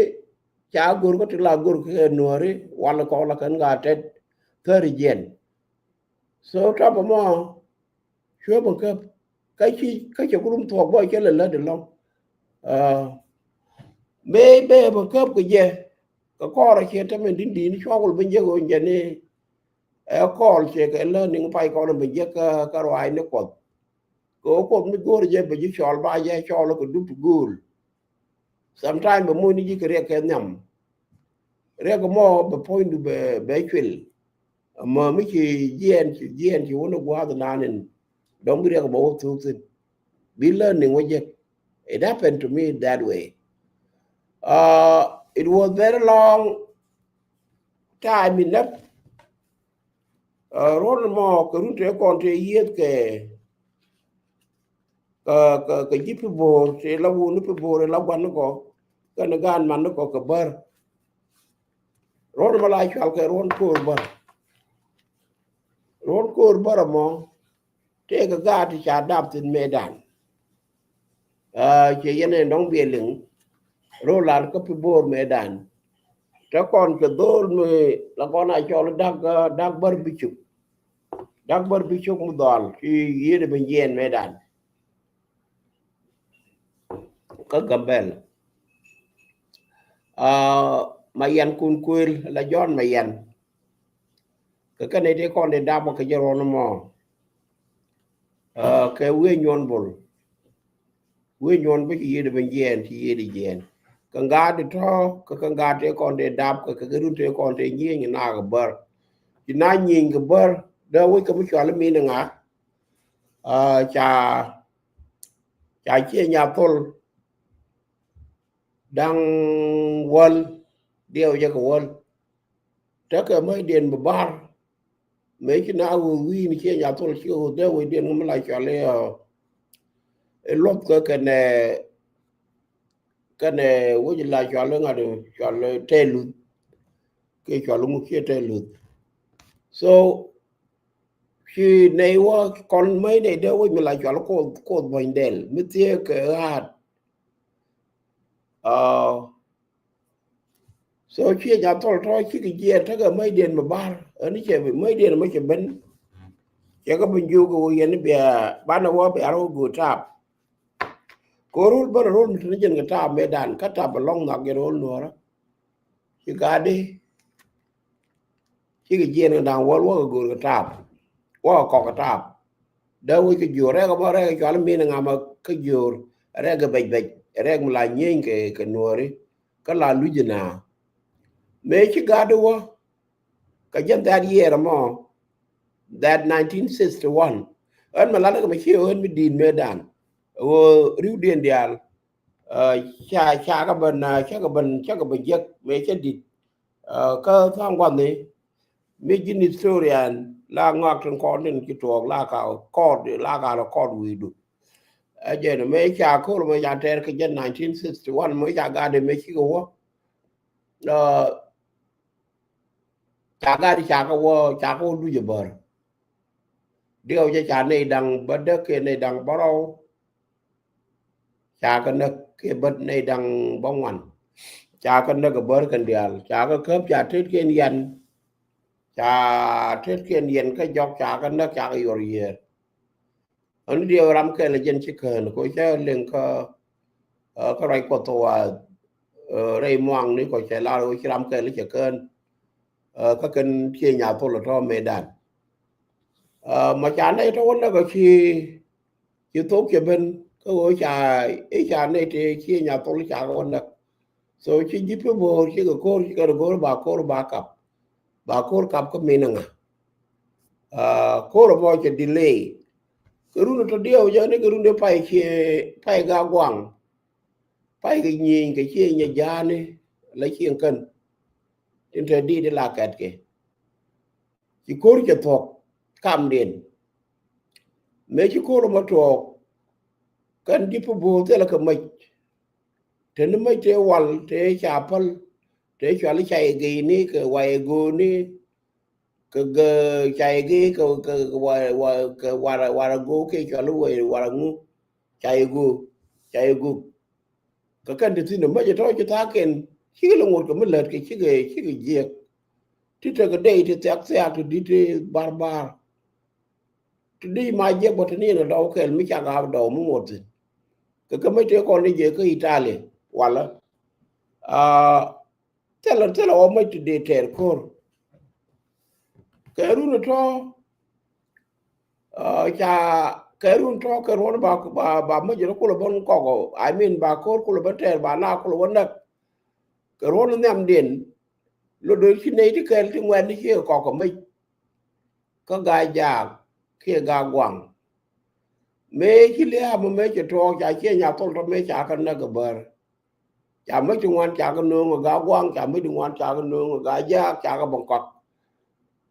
ca gor kä ti la gor kɛ nuɔri wal kɔk la kɛn gaa tɛt thäri jiɛn. So tɔp mɔ cuɛ bä käp. Kä ci, kä cɛ kurum thuɔk bä cɛ lɛ lät ɛlɔŋ. Mëë bɛ bä käp kɛ jɛ kɛ kɔɔr a ciɛ tämɛ din din cuɔkul bä jɛ ɣöö jɛ ni ɛ kɔɔl ciɛ kɛ lät ni pay kɔn bä jɛ kä, kä ruaacni Kuɔth. Kɛ ɣöö Kuɔth mi go̱o̱r jɛ bä ji̱ cɔɔl ba jɛ cɔɔl kɛ dup ti gööl. Sometime bɛ moc ni ji̱ kɛ riɛk kɛ nhiam. Riɛk mɔ bɛ puɔ̱nydu bɛ, bɛ cuil. Amäni mi ci jiɛɛn, ci jiɛɛn ci wun gua̱a̱th nanin. Dɔ̱ŋ bi riɛk bɛ wä thuk thin. Bi learning wä jek. It happened to me that way. It was very long time enough. Ruɔ̱n mɔ kɛ run tëë kɔn tëë yieth kɛ, kɛ, kɛ, kɛ ji̱ Pibor tëë la wuni Pibor la gua̱n ni kɔ kɛn gaan man ni kɔ kɛ bär. Ruɔ̱n mɔ la cual kɛ ruɔ̱n ko̱o̱r bär. Ruɔ̱n ko̱o̱r bär mɔ tëë kɛ gaat ti ca dap thin mëëdan. Ciɛ yɛn ɛn dɔ̱ŋ biɛ liŋ ro̱o̱ lar kä Pibor mëëdan. Te kɔn kɛ dho̱o̱l mi la kɔn a cɔl Dak, Dak Bär Bicuk. Dak Bär Bicuk mi dhɔal ci yiëëdɛ ben jiɛɛn mëëdan. Kä Gambɛl. Mayan Kun Kuël la Jɔ̱ɔ̱n Mayan. Kɛ kɛn iti kɔn di dap kɛ jɛ ruɔn mɔ. Kɛ wi̱i̱ nyuɔn bol. Wi̱i̱ nyuɔn bä ci yiëëdɛ ben jiɛɛn, ci yiëëdɛ jiɛɛn. Kɛ ŋa̱a̱t di tɔ̱ kɛ, kɛ ŋa̱a̱t ti kɔn di dap kɛ, kɛ run ti kɔn ti nyieny na kɛ bär. Ci na nyieny kɛ bär dee wi̱c kɛ mi cual min ŋa. Ca, ca ciɛ nya thol. Da̱ŋ wäl diɛw jɛ kɛ wäl. Tekɛ mäcdiɛn bi bar. Mëë ci na ɣöö wi̱i̱ni ciɛ nya thol ci ɣöö dee wecdiɛn ŋä mi la cual i̱ luɔth kä kɛnɛ, kɛnɛ wec la cual i̱ ŋa̱t cual i̱ tɛl luth. Kiɛ cual i̱ ŋu kiɛ tɛl luth. So ci nɛy wä kɔn mäc nɛy dee wec mi la cual koth, koth buɔ̱ny dɛl mi thiee kɛ ɣa̱a̱t. So ciɛ nya thol tɔ̱ cikɛ jiɛɛn tekɛ mäcdiɛn mi bar. Ɛn cɛ bi mäcdiɛn mi cɛ ben. Cɛ kɛ bi jiök kɛ wä yɛn bia banɛ wä bia rɔ wä go̱o̱ tap. Kɛ wä ro̱l bärɛ ro̱l mi teni jɛn kɛ tap mëëdan kä tap ɛlɔŋ nhɔak jɛn ro̱l nuɔ̱ɔ̱rä. Ci gaatdi cikɛ jiɛɛn kɛ da̱ŋ wäl wäkɛ go̱o̱r kɛ tap. Wäkɛ kɔk kɛ tap. Dee wec kɛ jiöör rɛɛk ɛmɔ rɛɛk cual min ŋamä kä jiöör rɛɛk kɛ bɛc bɛc rɛɛk mi la nyieny kɛ, kɛ nuɔ̱ɔ̱ri kä la luc ina. Mëë ci gaatdi wä kɛ jɛn that year ɛmɔ, that nineteen sixty-one. Ɣän mi lat kɛ mɛ ci ɣän mi di̱i̱t mëëdan ɣöö ri̱wdiɛn diaal. Ca, ca kɛ ben, ca kɛ ben, ca kɛ ben jiäk mëë cä di̱t. Kä tha̱a̱ŋ gua̱thni mi ji̱n historian la ŋɔak tin kɔn tin ci tuɔɔk la ka kɔɔt, la ka la kɔɔt wi̱i̱du. Ɛ jɛn mëë ca ko̱r mëë ca tɛɛr kɛ jɛn nineteen sixty-one mëë ca gat mëë cikɛ wä. Ca gat ca kɛ wä, ca kɛ wä luc ɛ bär. Diɛw jɛ ca nɛy da̱ŋ bä däk kiɛ nɛy da̱ŋ bä rɔw. Ca kɛ näk kiɛ bät nɛy da̱ŋ bä ŋuan. Ca kɛ näk ɛ bär kɛn diaal ca kɛ käp ca tetkiɛn yɛn. Ca tetkiɛn yɛn kä jɔk ca kɛ näk ca kɛ yuɔr yiëër. Ɣän diɛw ram kɛl jɛn ci kään ko cä liŋ kä, kä ruac Kuɔth thok a rɛy muaŋni kɔ cɛ lar ɣöö ci ram kɛl cɛ kään. Kä kɛn ciɛ nya thol tɔ̱ mëëdan. Ma ca nɛy tɔ̱ wä näk ɔ ci, ci thok cɛ ben kä ɣöö ca i̱ ca nɛy tëë ciɛ nya thol ca kɛ wä näk. So ci ji̱ Pibor cikɛ ko̱r cikɛ rɔ go̱o̱r ba ko̱r ba kap. ba ko̱r kap kä min ŋa. Ko̱r mɔ cɛ delay. Kɛ run tɔ diɛw jɛ ni kɛ run dee pay ciɛ pay ga guaŋ. Pay kɛ nyieny kɛ ciɛ nyɛ ja̱a̱ni la ciɛ kän. Tin te di di la kɛt kɛ ci ko̱r cɛ thuɔ̱k kamdiɛn. Mëë ci ko̱r mɔ tuɔɔk kɛn ji̱ pi bo̱o̱ thilɛ kɛ mäc. Te ni mäc te wal te ca päl te cual i̱ ca i̱ geyni kɛ wa i̱ go̱o̱ni kɛ gɛ ca i̱ gey kɛ kɛ wa wa kɛ wara wara go̱o̱ kɛ cual i̱ wa wara ŋu ca i̱ go̱o̱ ca i̱ go̱o̱. Kɛ kɛn ti thi̱n mäc tɔ̱ ci tha̱a̱ŋ kɛn cikɛ lɛ ŋot kɛ mi lät kɛ cikɛ cikɛ jiɛk. Ti tekɛ dey ti thiak thiak ti di̱t ti bar bar. Ti di̱t ma jiɛk bä ti ni ni dɔw kɛl mi cak a dɔw mi ŋot thi̱n. Kɛ kɛ mäc tëë kɔn ni jɛ kä Itali walä. Thilɛ thilɛ wä mäc ti dee tɛɛr ko̱r. Kɛ run tɔ̱ ca kɛ run tɔ̱ kɛ ruɔn ba ba ba mäc rɔ kulɛ bä kɔk. I mean ba ko̱r kulɛ bä tɛɛr ba na kulɛ wä näk. Kɛ ruɔn nhiamdiɛn lo do̱r ci nɛy ti kɛl ti ŋuɛ̈tni ci kɔk kɛ mäc. Kä ga jaak kiɛ ga guaŋ. Mëë ci lia̱a̱ mɛ mëë ci tuɔɔk ca ciɛ nya thol tɔ mëë ca kɛ näk kɛ bär. Ca mäc ti ŋuan ca kɛ nööŋ ga guaŋ ca mäc ti ŋuan ca kɛ nööŋ ga jaak ca kɛ bä kɔk.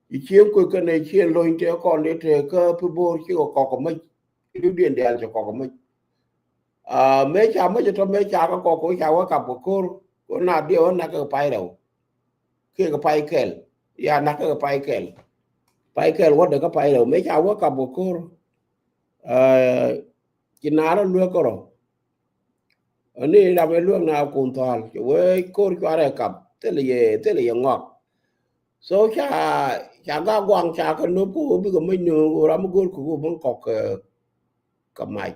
Ci cieŋ kuec kɛnɛ cieŋ lo̱ny tëë kɔn dee tëë kä pi bo̱o̱r cikɛ kɔk kɛ mäc. Ci dudiɛn diaal ci kɔk kɛ mäc. Mëë ca mäc tɔ mëë ca kɛ kɔk kɛ ca wä kap kɛ ko̱r. Kɛ na diɛ wä nak kɛ pay rɛw. Kiɛ kɛ pay kɛl ya nak kɛ pay kɛl. Pay kɛl wä dee kä pay rɛw mëë ca wä kap kɛ ko̱r. Ci naar luek kärɔ. Ani ram ɛ luek na kun thɔal cɛ wee ko̱r cuarɛ kap thilɛ yɛ thilɛ yɛ ŋɔak. So ca ca ga guaŋ ca kɛ nop kä wee bikɛ mäc nööŋ wee ram mi go̱r kɛ wee bäŋ kɔk kɛ mac.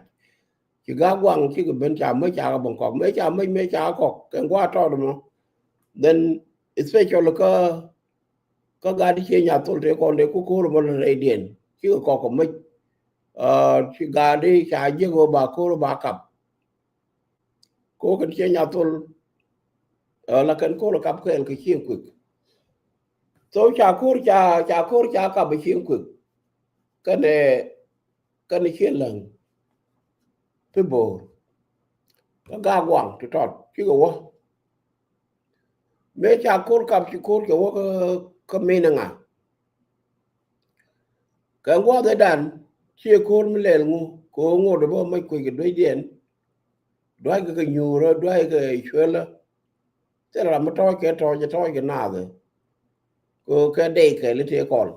Ci ga guaŋ cikɛ ben ca mäc ca kɛ bäŋ kɔk mëë ca mäc mëë ca kɛ kɔk kɛ gua̱a̱ tɔt mɔ. Then especially kä kä gat di cie nya thol te kɔn de ku ko̱r mɔ lɛ rɛydiɛn cikɛ kɔk kɛ mäc. Ci gat di ca jiäk wee ba ko̱r ba kap. Ko̱r kɛn cie nya thol la kɛn ko̱r kap kɛɛl kɛ cieŋ kuek. So ca ko̱r ca ca ko̱r ca kap cieŋ kuek. Kɛnɛ kɛnɛ cieŋ läŋ pi bo̱o̱r. Kä ga guaŋ ti tɔt cikɛ wä. Mëë ca ko̱r kap ci ko̱r cɛ wä kä min ŋa. Kɛ gua̱a̱th ɛ dan ciɛ ko̱r mi lɛl ŋu kɛ ɣöö ŋot ɛ bä mäc kuec kɛ duecdiɛn. Duackɛ kɛ nyuurä duackɛ kɛ cuelä. Thil ram mi tɔɔc kɛ tɔɔc ɛ tɔɔc kɛ naath ɛ. Kɛ kɛ dey kɛɛli tëë kɔn.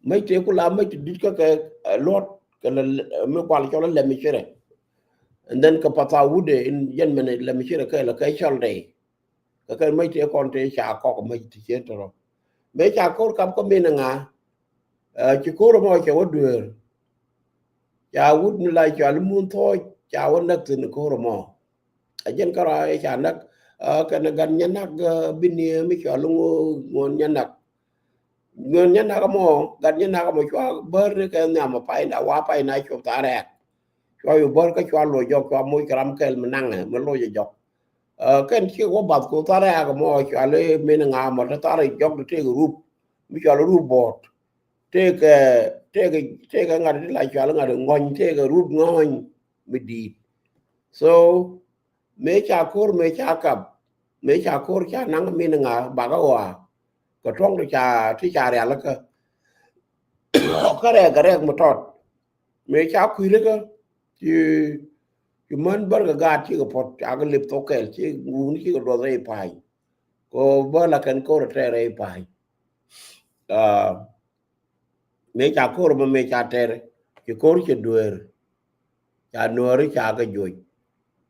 Mäc tëë ku la mäc ti di̱t kä kɛ luɔt kɛ mi kual cɔl ɛ lɛmi cirɛ. And then kɛ patha wut ɛ in jɛn mɛn ɛ lɛmi cirɛ kɛɛl ɛ kɛ cɔl dey. Kɛ kɛn mäc tëë kɔn tëë ca kɔk mäc ti cien tɔrɔ. Mëë ca ko̱r kap kä min ŋa. Ci ko̱r mɔ cɛ wä dueer. Ca wut mi la cɔal mun thɔɔc ca wä näk thin ko̱r mɔ. A jɛn kärɔa ca näk kɛn gat nyanak bini mi cɔal ŋuɔn nyanak. Ŋuɔn nyanak mɔ gat nyanak mɔ cua bär ni kɛ nhiam a pay na wa pay na cop tha rɛɛk. Cua yu bär kä cua loc jɔk cua moc kɛ ram kɛl mi naŋɛ mi loc a jɔk. Kɛn ci wä bath ku tharɛ ak mɔ cuali min ŋa mɔ te tharɛ jɔk te tëëk rup mi cuali rup bɔɔt. Tëëk tëëk tëëk ŋa̱t ti la cuali ŋa̱t ŋɔny tëëk rup ŋɔny mi di̱i̱t. So mëë ca ko̱r mëë ca kap mëë ca ko̱r ca naŋ min ŋa bakä ɣɔaa. Kɛ tuɔ̱ŋ ti ca ti ca rialikä. Kä rɛɛk kɛ rɛɛk mi tɔt mëë ca kui̱rikä ci ci män bärkɛ gaat cikɛ puɔ̱t cakɛ lip thok kɛl ci wuni cikɛ duɔth rɛy pa̱a̱ny. Kɛ bä la kɛn ko̱r tɛɛr rɛy pa̱a̱ny. Mëë ca ko̱r mɛ mëë ca tɛɛr ci ko̱r cɛ dueer. Ca nuääri cakɛ juɔc.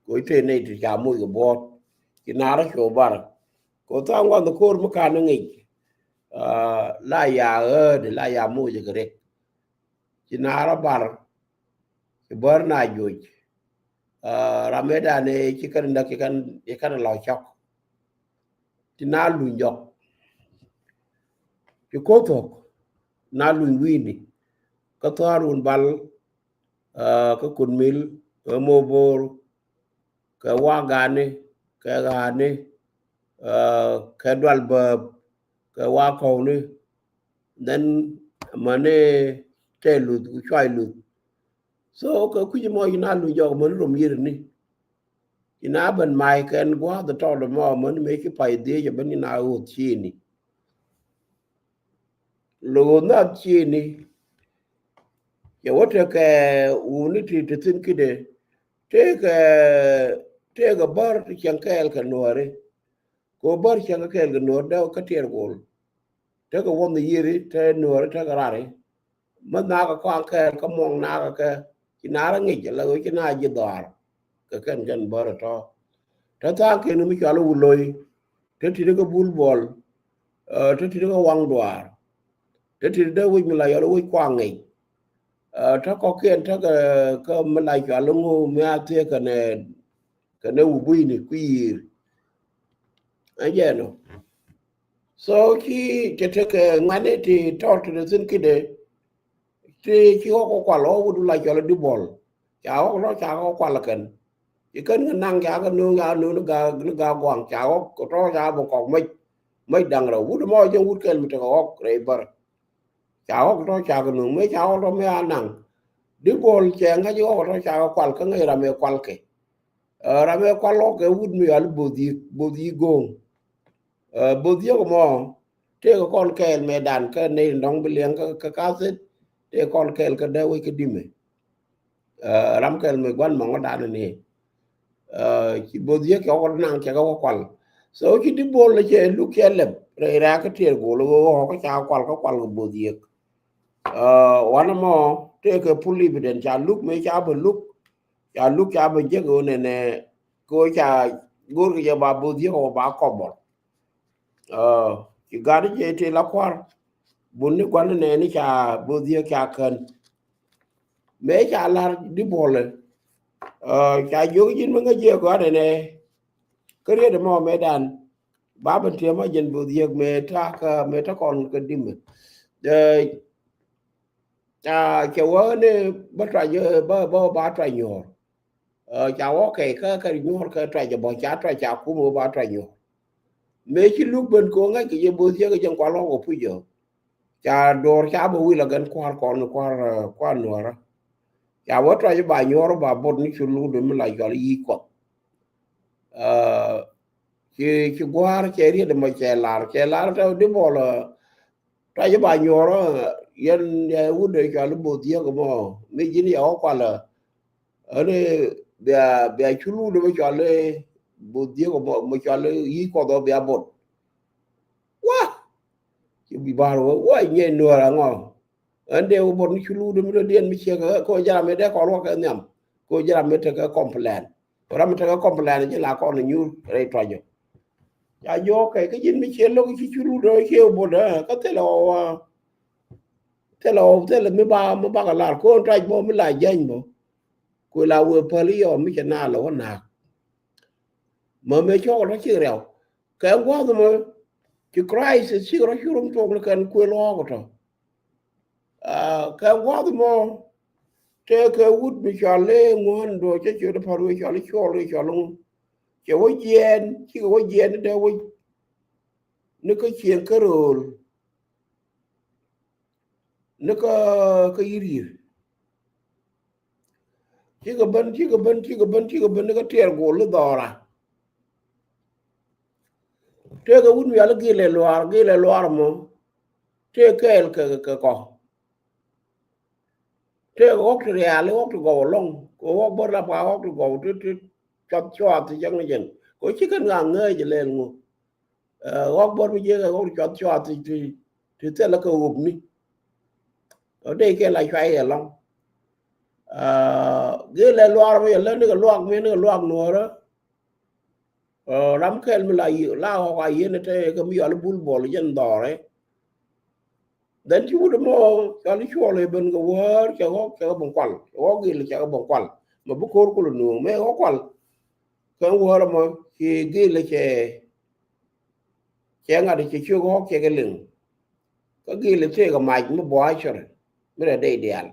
Koc tëë nɛy ti ca moc kɛ buɔ̱ɔ̱t ci naar rɔ cu bar. Kɛ tha̱a̱ŋ gua̱nh ko̱r mi ka̱n ni ŋic. La ya ɣäädi la ya moc kɛ rik. Ci naar a bar ci bär na juc. Ram mëë dan ci kɛn näk ci kɛn lɔ cɔk. Ci na luny jɔk ci ko̱ thok na luny wi̱i̱ni. Kä thɔaar wun bal kä kun mil kä mo̱o̱ bo̱o̱r kɛ wa̱a̱ gani kɛ ɣa̱a̱ni kɛ dual bääp. kɛ wa kɔwni. Then mani tɛ luth ku cuay luth. So kɛ kui̱c mɔ ci na luny jɔk mani rom yir ni. Ci na ben may kɛn gua̱th tɔt mɔ mani mëë ci pay dhiec ben ci na ɣoth cini. Lo̱o̱n na cini. Cɛ wä tekɛ wuni ti ti thin kide. Tekɛ, tekɛ bär ti cɛŋ kɛɛl kɛ nuɔri. Ko bär cäŋ kɛ kɛɛl kɛ nuɔr dee kä tiɛɛr gol. Tekɛ wuɔnh yiri te nuɔri tekɛ rari. Mä nakä kɔaŋ kɛɛl kä muɔŋ nakä kɛ ci nakä ŋic la ɣöö ci na ji̱ dhɔaar. Kɛ kɛn kɛn bär tɔ te tha̱a̱ŋ kɛn mi cɔal wuloi. Te ti̱t kä bul buɔl. Te ti̱t kä waŋ duaar. Te ti̱t dee wec mi la yɔl wec kɔaŋ ŋic. Te kɔkiɛn tekɛ kä mi la cɔal ŋu mi a thiek kɛnɛ kɛnɛ wu buini kui̱i̱r. Ɛ jɛ nɔ. So ci cɛ tekɛ ŋuɛ̈ni ti tɔt ti thin kide. Ti ci ɣɔk kɛ kual ɣɔk wut la cɔl di bɔl. Ca ɣɔk lɔ ca ɣɔk kual kɛn. Ci kɛn kɛ naŋ ca kɛ nuŋ ca nuŋ ni ga, ni ga guaŋ ca ɣɔk kɛ tɔ ca bɛ kɔk mec. Mec daŋ rɛw wut mɔ jɛ wut kɛl mi tekɛ ɣɔk rɛy bär. Ca ɣɔk tɔ ca kɛ nuŋ mëë ca ɣɔk tɔ mëë a naŋ. Di bol cɛ ŋa̱c ɣɔk tɔ ca kɛ kual kä ŋäc ram ɛ kual kɛ. Ram ɛ kual ɣɔk kɛ wut mi yɔal both yi, both yi go̱o̱ŋ. Both yi kɛ mɔ tëë kɛ kɔn kɛɛl mɛ dan kä nɛy dɔ̱ŋ bi liɛŋ kä kathit. Tëë kɔn kɛɛl kä dee wec kä dimɛ. Ram kɛl mi guan mɔŋɔ dan ni. Ci both yek cɛ wä naŋ cɛ kɛ wä kual. So ci di bol cɛ luk cɛ lɛp rɛy rɛk kä tiɛɛr gol ɣöö kä ca kual kä kual kɛ both yek. Wanɛ mɔ tëë kɛ pul ibi den ca luk mëë ca bɛ luk. Ca luk ca bɛ jek ɣöö nɛnɛ kɛ ɣöö ca go̱r kɛ jɛ ba both yek ɣöö ba kɔbɔl. Ci gat jɛ ti la kuar. Bun ni guan nɛ ni ca both yek ca kän. Mëë ca lar di bolɛ. Ca jiök ji̱n mi ŋäc jiɛ gɔ̱a̱r ɛnɛ. Kä riet ɛmɔ mëë dan ba ben tiɛm a jɛn both yek mëë takä mëë ta kɔn kä dimɛ. Ca wä ni ba tuac ba ba tuac nyuɔr. Ca wä kɛ kä kä nyuɔr kä tuac bɔ ca tuac ca kum ba tuac nyuɔr. Mëë ci luk ben ko ŋäc kɛ jɛ both yek jɛn kual wä kɛ puc jɔ. Ca duɔr ca bɛ wil agɛn kua̱r kɔn kua̱r kua̱r nuɔrä. Ca wä tuac ba nyuɔr ba bot ni cu luk dun mi la cual yi kuɔth. Ci ci gua̱r cɛ riet mɔ cɛ lar cɛ lar tɛ di bol. Tuac ba nyuɔr yɛn yɛ wut de cual both yek mɔ mi ji̱n yɛ wä kual. Ani bia bia cu luk dun mi cual both yek mɔ cual yi kuɔth bia bot. Wa ci bi bar wä wa nyɛ nuɔr aŋɔ. Ɛn dee wä bot mi cu luk dun mi dee diɛn mi ciek ko jaram mi dee kɔn wä kɛ nhiam. Ko jaram mi tekɛ complain. Ram mi tekɛ complain ji̱ la kɔn nyur rɛy tuac jɔ. Ca jɔ kɛ kä ji̱n mi ciek lo̱k ci cu luk dun mi ciek bot kä thilɛ wä thilɛ wä thilɛ mi ba mi bakɛ lar ko tuac bɔ mi la jäny bɔ. Kuɛ la wee päl iɔ mi cɛ na lɛ wä naak. Mä mëë cɔk rɔ cik riaw kɛ gua̱th mɔ. Ci Christ cik rɔ curum tuɔk ni kɛn kuël ɣɔɔk tɔ. Kɛ gua̱th mɔ tëë kɛ wut mi cɔal i̱ ŋuɔ̱n duɔ cä ciöt i̱ pa̱r wee cɔal i̱ cuɔl i̱ cɔal iŋu. Cɛ wä jiɛɛn cikɛ wä jiɛɛn ni dee wä ni kä cieŋ kä rööl. Ni kä kä yiriir. Cikɛ ben cikɛ ben cikɛ ben cikɛ ben ni kä tiɛɛr gol ni dhɔra. Tëëkɛ wut mi yal gilɛ luaar gilɛ luaar mɔ. Tëë kɛɛl kɛ kɛ kɔ. Tëëkɛ ɣɔk ti riaal i̱ ɣɔk ti gɔw ɛlɔŋ kɛ ɣɔk bä rap ka ɣɔk ti gɔw ti ti cuath cuath ti cäŋ ni jɛn kɛ ɣöö ci kɛn ŋa̱ ŋääc ɛ lɛl ŋu. Ɣɔk bä mi jiɛk ɛ ɣɔk ti cuath cuath ti ti ti thilɛ kɛ ɣöp ni. Ɔ dee kɛ la cuay ɛlɔŋ. Gilɛ luaar mi yɛ lä ni kɛ luak mi ni kɛ luak nuɔrä. Ram kɛl mi la ɣɔk a yieen ɛ te kɛ mi yɔal bul bɔl jɛn dhɔrɛ. Dhɛn ci wut ɛmɔ cɔal i̱ cuɔl ɛ ben kɛ wäär cɛ ɣɔk cɛ kɛ ben kual cɛ ɣɔk gil cɛ kɛ ben kual. Mɛ bi ko̱r kul nuɔ̱ɔ̱ŋ mɛ ɣɔk kual. Kɛ wäär ɛmɔ ci gil cɛ cɛ ŋa̱t cɛ ciök ɣɔk cɛ kɛ liŋ. Kä gil tëëkɛ mac mi buɔ̱ɔ̱c cɔrɛ mi rɛ dee diaal.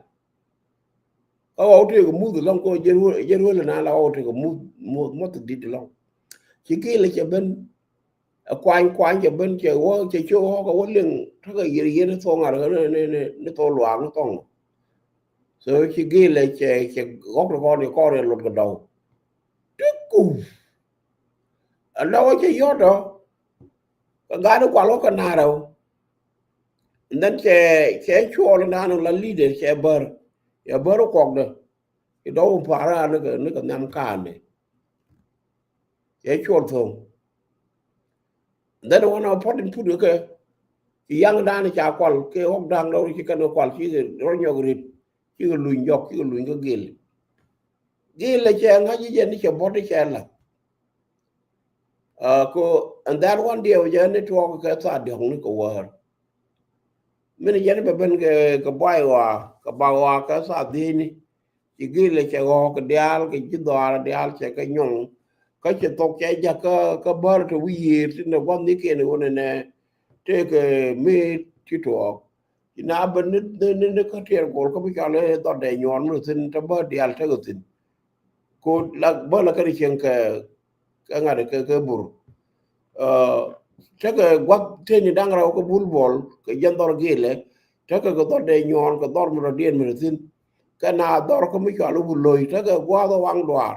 Kä ɣɔw tëëkɛ muth ɛlɔŋ kɛ jɛ ruel ɛna la ɣɔw tëëkɛ muth muth muth dit ɛlɔŋ. Ci gil cɛ ben. Ɛ kuany kuany cɛ ben cɛ wä cɛ ci ɣɔk ɛ wä liŋ tekɛ yier yier ni thok ŋa̱r ni ni ni thok luaak ni thok ŋa̱r. So ci gilɛ cɛ cɛ ɣɔk ni kɔn ni kɔn ni lot kɛ dɔw. Ti ku. Ɛ lɔk cɛ yɔt ɔ. Kɛ gaat ni kual ɣɔk kɛ naar ɔ. And then cɛ cɛ cuɔl naan la leader cɛ bär. Cɛ bär kuɔk dɛ. Ci dɔw para ni kɛ ni kɛ nhiam kaani. Cɛ cuɔl thoŋ. Then wan a pɔt in put kɛ ci yaŋ dan ca kual kɛ ɣɔk daŋ dɔw ci kɛn kɛ kual ci kɛ rɔ nyɔk rit ci kɛ luny jɔk ci kɛ luny kɛ gil. Gil lɛ cɛ ŋa̱c ci jɛ ni cɛ bɔt cɛ la. Ko and that one diɛw jɛ ni tuɔk kɛ tha diɔk ni kɛ wär. Min jɛ ni bɛ ben kɛ buay wa kɛ bak wa kɛ tha dhini. Ci gilɛ cɛ ɣɔk diaal kɛ ji̱ dhɔaar diaal cɛ kɛ nyɔŋ. Kä cɛ thok cɛ jak kä bär te wi̱i̱ yiëër tin dɛ gua̱th ni kiɛn iwä nɛnɛ. Tëëkɛ mi ti tuɔɔk ci na ben ni ni ni kä tiɛɛr gol kä mi cɔal i̱ dhɔt dɛ nyuɔɔn mi thi̱n te bär diaal tekɛ thi̱n. Ko la bä la kɛn cieŋ kɛ kɛ ŋa̱t kɛ kɛ bur. Tekɛ gua̱th teni da̱ŋ rɛw kɛ bul bɔl kɛ jɛn dhɔr gilɛ tekɛ kɛ dhɔr dee nyuɔɔn kɛ dhɔr mi rɔ diɛn mi rɔ thi̱n. Kɛ na dhɔr kä mi cɔal i̱ wul lo̱c tekɛ gua̱th ɛ waŋ duaar.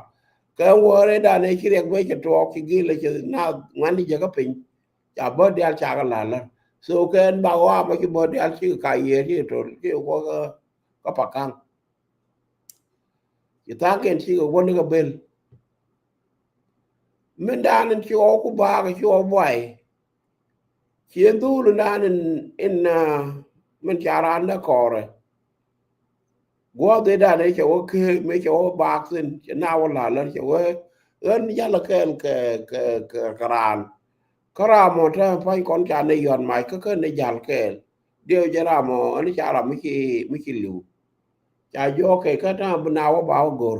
Kɛ wäär ëë dan ëë ci riɛk bɛ cɛ tuɔɔk ci gilɛ cɛ na ŋuan di jɛ kä piny. Ca bä dial ca kɛ la̱r la̱r. So kɛn ba ɣɔaa mɔ ci bä dial ci kɛ ka yiëër ci kɛ tol ci kɛ kuɔ kä pakaŋ. Ci tha̱a̱ŋ kɛn ci kɛ wä ni kɛ bel. Min dan in ci ɣɔw ku baak ci ɣɔw buay. Ci in dhul in dan in in min ca raan dä kɔɔrɛ. Guɔ dhi dan in cɛ wä kee mi cɛ wä baak thin cɛ na wä la̱r la̱r cɛ wä ɣän yalä kɛɛl kɛ kɛ kɛ raan. Kä ram mɔ te pa̱ny kɔn ca ni yɔt mac kä kä ni jal kɛɛl. Diɛw jɛ ram mɔ ɛn ca ram mi ci mi ci li̱w. Ca jɔɔk kɛ kä ta̱a̱ bi na wä ba wä go̱r.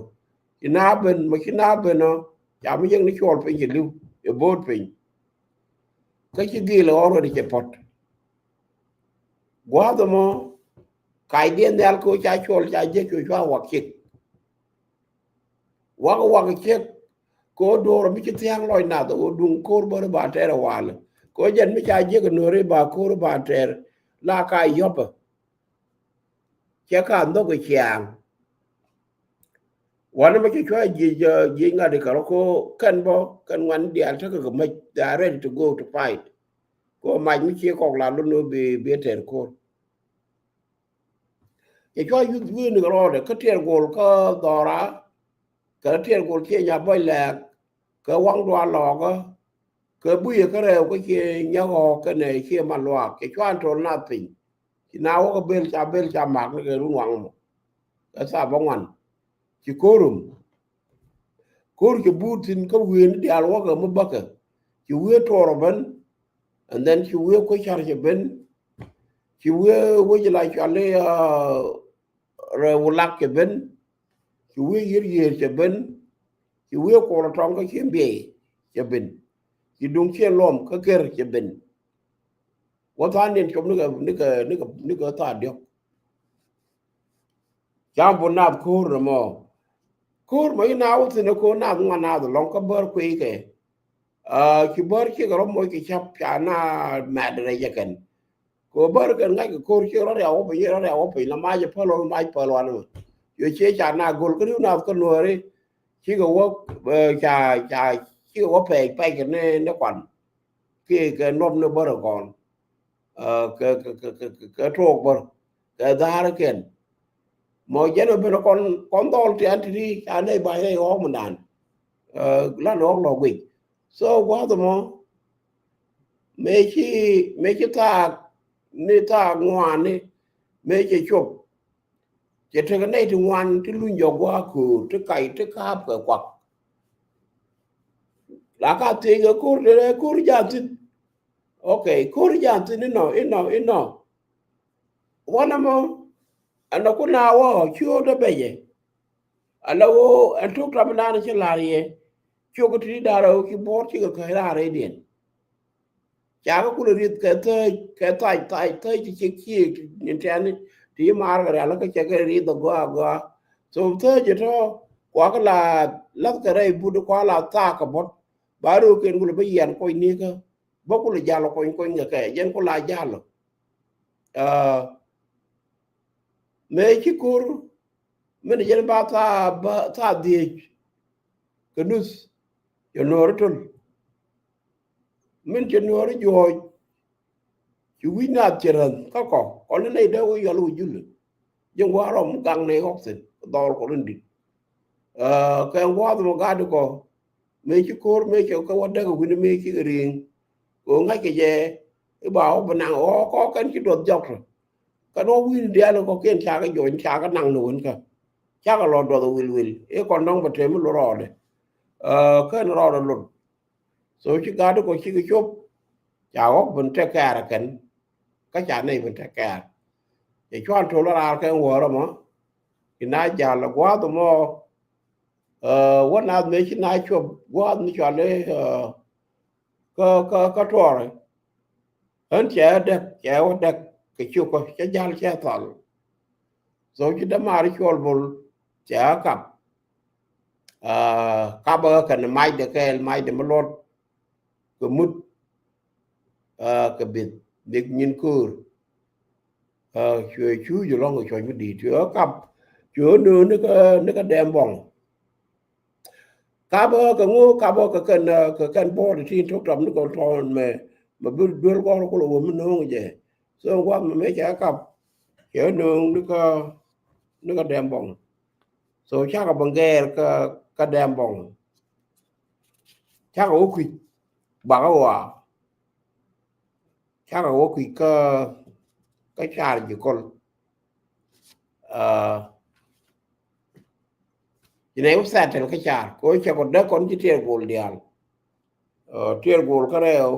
Ci na ben mɛ ci na ben ɔ ca mi jek ni cuɔl piny ci li̱w ɛ bo̱o̱t piny. Kä ci gil ɛ ɣɔr wä di cɛ pɔt. Gua̱a̱th ɛmɔ kac diɛn nhial kɛ wä ca cuɔl ca jek cu cua wak cik. Wak wak cik kɛ wä do̱r mi ci thia̱a̱ŋ lɔc nath ɛ wä duŋ ko̱r bäri ba tɛr ɛ walɛ kɛ wä jɛn mi ca jek ɛ no̱ri ba ko̱r ba tɛr. La ka yɔpɛ. Cɛ ka nhök ɛ ciaaŋ. Wanɛ mɛ ci cua jiec jiec ŋa̱t ikɛ rɔ ko kɛn bɔ kɛn ŋuan diaal tekɛ kɛ mec they are ready to go to fight. Ko mac mi cie kɔk la lun bi bi tɛr ko̱r. Cɛ cua yuth wi̱i̱ ni kɛ rɔɔdɛ kä tiɛɛr gol kä dhɔra. Kɛ tiɛɛr gol cie nya bɔc lɛɛk kɛ waŋ dual lɔɔkä. Kɛ buiyɛ kä rɛw kä cie nyäk ɣɔɔk kɛnɛ cie ma luaak cɛ cuan tol nath piny. Ci na wä kä bel ca bel ca mak ni kɛ run waŋ mɔ. Kɛ tha bä ŋuan ci ko̱rum. Ko̱r cɛ buut thin kä wiee ni diaal wä kɛ mi bäkɛ. Ci wiee tuɔɔr ben. And then ci wiee kuec car cɛ ben. Ci wiee wec la cual i̱ rɛ wulak cɛ ben. Ci wiee yier yier cɛ ben. Ci wiee kuɔr tɔŋ kä cien biey cɛ ben. Ci duŋ cien luɔm kä ker cɛ ben. Wä tha̱a̱n niɛn cop nikɛ nikɛ nikɛ nikɛ tha̱a̱ diɔ̱k. Cam bu nath ko̱r nɛ mɔ. Ko̱r mɔ i̱ na wä thin ɛ ko̱r nath ŋuan nath lɔŋ kä bär kueykɛ. Ci bär cikɛ rɔ moc kɛ cap ca na mɛt rɛc ɛ kɛn. Kɛ bär kɛn ŋa̱c kɛ ko̱r cikɛ rɔ riaw wä piny rɔ riaw wä piny la mac ɛ päl wä mac päl wanɛ mɔ. Yo cie ca na gol kä riw nath kä nuääri. Cikɛ wä ca ca cikɛ wä pɛc pɛc kɛ ni ni kuan. Kiɛ kɛ nuɔp ni bär ɛ kɔn. Kɛ kɛ kɛ kɛ kɛ tuɔɔk bär kɛ dha̱a̱r kɛn. Mɔ jɛn ɛ ben kɔn kɔn dhɔl tian tini ca nɛy ba̱ny rɛy ɣɔɔk mi dan. Lan ɣɔɔk lɔ guic. So gua̱th mɔ mëë ci mëë ci thaak ni thaak ŋuani mëë cɛ cop. Cɛ tekɛ nɛy ti ŋuan ti luny jɔk gua̱a̱k köör ti kac ti ka̱a̱p kɛ kuak. La ka thiec kɛ ko̱r ti rɛ ko̱r ja̱a̱n thi̱n. Ok, ko̱r ja̱a̱n thi̱n inɔ inɔ inɔ. Wanɛ mɔ ɛn ɛ kun a wä ci ɣöö dee bɛcɛ. Ala ɣöö ɛn tok tam naan ci la̱r yɛ. Ciök ti da̱r ɣöö ci buɔ̱ɔ̱r cikɛ käc raar rɛydiɛn. Ca kä kulɛ rieth kɛ thäc kɛ thac thac thäc ci ciek ciek ni tɛni ti ci maar kɛ rial kä cɛ kɛ rieth agɔaa agɔaa. So thäc tɔ kua kä la lath kɛ rɛy but kua la thaak kɛ bɔt. Ba rööken kulɛ bä yian kuɔc ni kä bä kulɛ jal kony kony kɛ kɛ jɛn kula jal. Mëë ci ko̱r min jɛn ba thaa, ba thaa dhiec kɛ nuth, cɛ nuɔɔri töl min cɛ nuɔɔri juɔ̱ɔ̱c. Ci wi̱c naath cɛ räth kä kɔ kɔn ni nɛy dee wi̱c yɔl wi̱c jul. Ji̱ ŋua̱a̱r rɔm gaŋ nɛy ɣɔk thi̱n dhɔr kɔ rin di̱t. Kɛ ŋua̱a̱th mɔ gat kɔ mëë ci ko̱r mëë cɛ kɛ wä däk wi̱ni mëë ci kɛ ri̱i̱ŋ. Kɛ ŋa̱c kɛ jɛ i̱ ba wä bi naŋ ɣɔɔ kɔ kɛn ci duɔth jɔk tɔ. Kɛn wä wi̱ni diaal kɔ kiɛn cakɛ jɔny cakɛ naŋ ni wän kä cakɛ lɔ duɔth wil wil i̱ kɔn dɔ̱ŋ bɛ tɛm i̱ lot rɔɔdɛ. Kɛn rɔɔdɛ lot. So ci gat kɔ cikɛ cop ca ɣɔk bin tɛk kɛɛr kɛn kä ca nɛy bin tɛk kɛɛr. Cɛ cuan tol raar kɛn wäärä mɔ ci na jal gua̱a̱th mɔ. Wä naath mëë ci na cuɔp gua̱a̱th mi cual i̱ kä kä kä tuɔɔrɛ. Ɣän cɛ däk cɛ wä däk kɛ cukɔ cɛ jal cɛ thal. So ci dämaari cuɔl bol cɛ kap. Kapä kɛn macdɛ kɛɛl macdɛ mi luɔt kɛ mut kɛ bith bik nyin köör. Cuɛ cuuc lɔŋ kɛ cuɔ̱c mi di̱i̱t cuɛ kap cuɛ nööŋ ni kä ni kä dɛm bɔŋ. Kapä kɛ ŋu kapä kɛ kɛn kɛ kɛn bɔɔt ti tin tok tɔm ni kɛ tɔɔn mɛ mɛ bi duel gɔr kulɛ wä mi no̱o̱ŋ jɛ. So gua̱th mɛ mɛ cɛ kap cɛ no̱o̱ŋ ni kä ni kä dɛm bɔŋ. So cakɛ bä gɛɛr kä kä dɛm bɔŋ. Cakɛ wä kui̱c bakä wa cakɛ wä kui̱c kä kä car ji̱ kol. Ci nɛ wä thɛt tɛl kä car kɛ wä cɛ kɔ däk kɔn ci tiɛɛr gol diaal. Tiɛɛr gol kä rɛw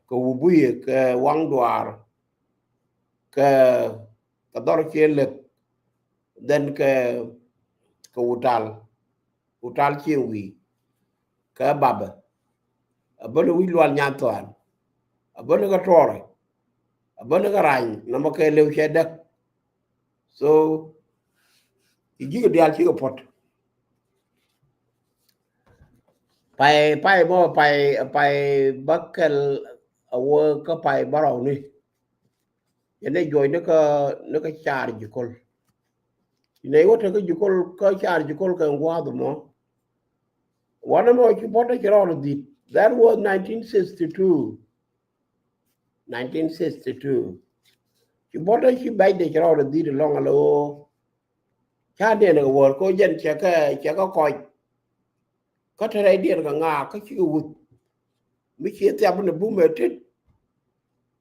kɛ wä buyɛ kɛ waŋ duaar kɛ kɛ dhɔr ciɛ lek. Then kɛ kɛ wutal wutal ciɛ wi̱i̱ kɛ babɛ. A bäni wi̱c lual nyan thuan a bäni kɛ tuɔrɛ a bäni kɛ rany namɔ kɛ lëw cɛ däk. So i̱ ji̱ kɛ diaal cikɛ puɔ̱t. Pay pay mɔ pay pay bäkɛl a wä kä pay bärɔw ni. Yɛn ɛ juɔc ni kä ni kä car ji̱ kol. Inɛ iwä tek kä ji̱ kol kä car ji̱ kol kɛ ŋua̱th mɔ. Wanɛ mɔ ci bɔt ɛ ci rɔɔd dhi̱t. That was nineteen sixty-two. Nineteen sixty-two ci bɔt ɛ ci bɛc dɛ ci rɔɔd dhi̱t lɔŋ alɛ ɣöö ca diɛn kɛ wäär kɛ ɣöö jɛn cɛ kɛ cɛ kɛ kɔc. Kä te rɛydiɛn kɛ ŋaak kä cikɛ wuth mi ciɛ thiap ni bumɛ tit.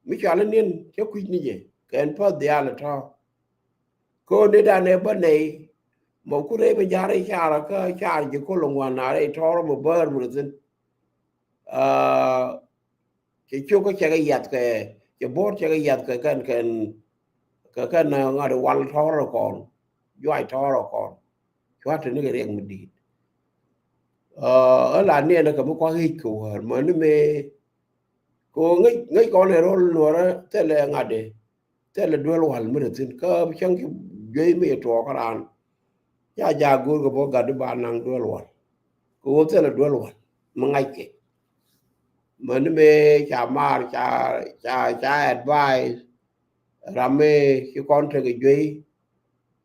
Mi cɔal i̱ ni̱n cä kui̱c ni jɛ kɛn päth dhiaal ɛ tɔ̱. Kä ni dan ɛ bä nɛy mɔ ku rɛy bɛ ja̱r i̱ car kä car ji̱ kol ŋuan na rɛy tɔ̱r mɔ bäär mi rɛ thi̱n. Cɛ cok kä cɛ kɛ yath kɛ cɛ bo̱o̱r cɛ kɛ yath kɛ kɛn kɛn kɛ kɛn ŋa̱t i̱ wal tɔ̱r ɛ kɔn juac tɔ̱r ɛ kɔn. Cua̱t te ni kɛ riɛk mi di̱i̱t. Ɛ la niɛn ɛ kɛ mi kua̱k hi̱c kɛ wäär mäni mëë kɛ ɣöö ŋäc ŋäc kɔn ɛ ro̱l nuɔrä thilɛ ŋa̱t i̱ thilɛ duel wal mi rɛ thi̱n kä cäŋ ki juey mi ɛ tuɔɔk kä raan. Ca jaak go̱o̱r kɛ bä gat i̱ ba naŋ duel wal kɛ ɣöö thilɛ duel wal mi ŋa̱ckɛ. Mäni mëë ca maar ca ca ca advice ram mi ci kɔn tekɛ juey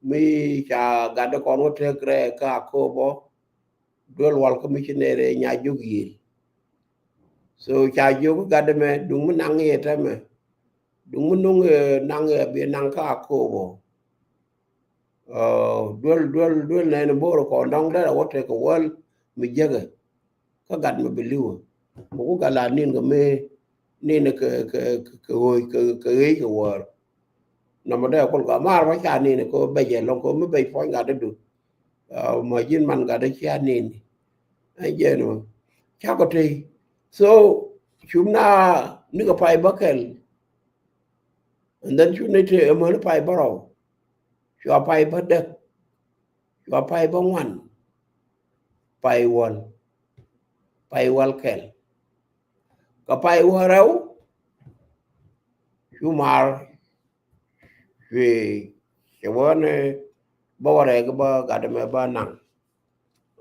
mi ca gat i̱ kɔn wä tek rɛɛ kä Akobo. Duel wal kä mi ci nɛy rɛy nya jok yiël. So ca jiök gat ɛmɛ duŋ mi naŋ yɛ tɛmɛ duŋ mi nuŋ yɛ naŋ yɛ bi naŋ kä Akobo. Duel duel duel nɛn bo̱o̱r kɔn dɔ̱ŋ derɛ wä tekɛ wäl mi jiäkɛ. Kä gat mi bi li̱wä mi ku gat la nin kɛ mi nin kɛ kɛ kɛ ɣööc kɛ kɛ ɣööc kɛ wäär. Nɔmɔ dee kul gat maar wä ca nin kɛ bɛc ɛlɔŋ kɛ mi bɛc puɔ̱ny gat dee du. Mɔ ji̱n man gat dee cia nin. Ɛn jɛn mɔ cakɔ tey. So cum na nikɛ pay bäkɛl. And then cu ni te ɛmɔ ni pay bärɔw. Cua pay bädäk. Cua pay bäŋuan. Pay wäl. Pay wäl kɛl. Kɛ pay wäl rɛw. Cu maar cuëë cɛ wä ni bä wä rɛɛk bä gat ɛmɛ bä naŋ.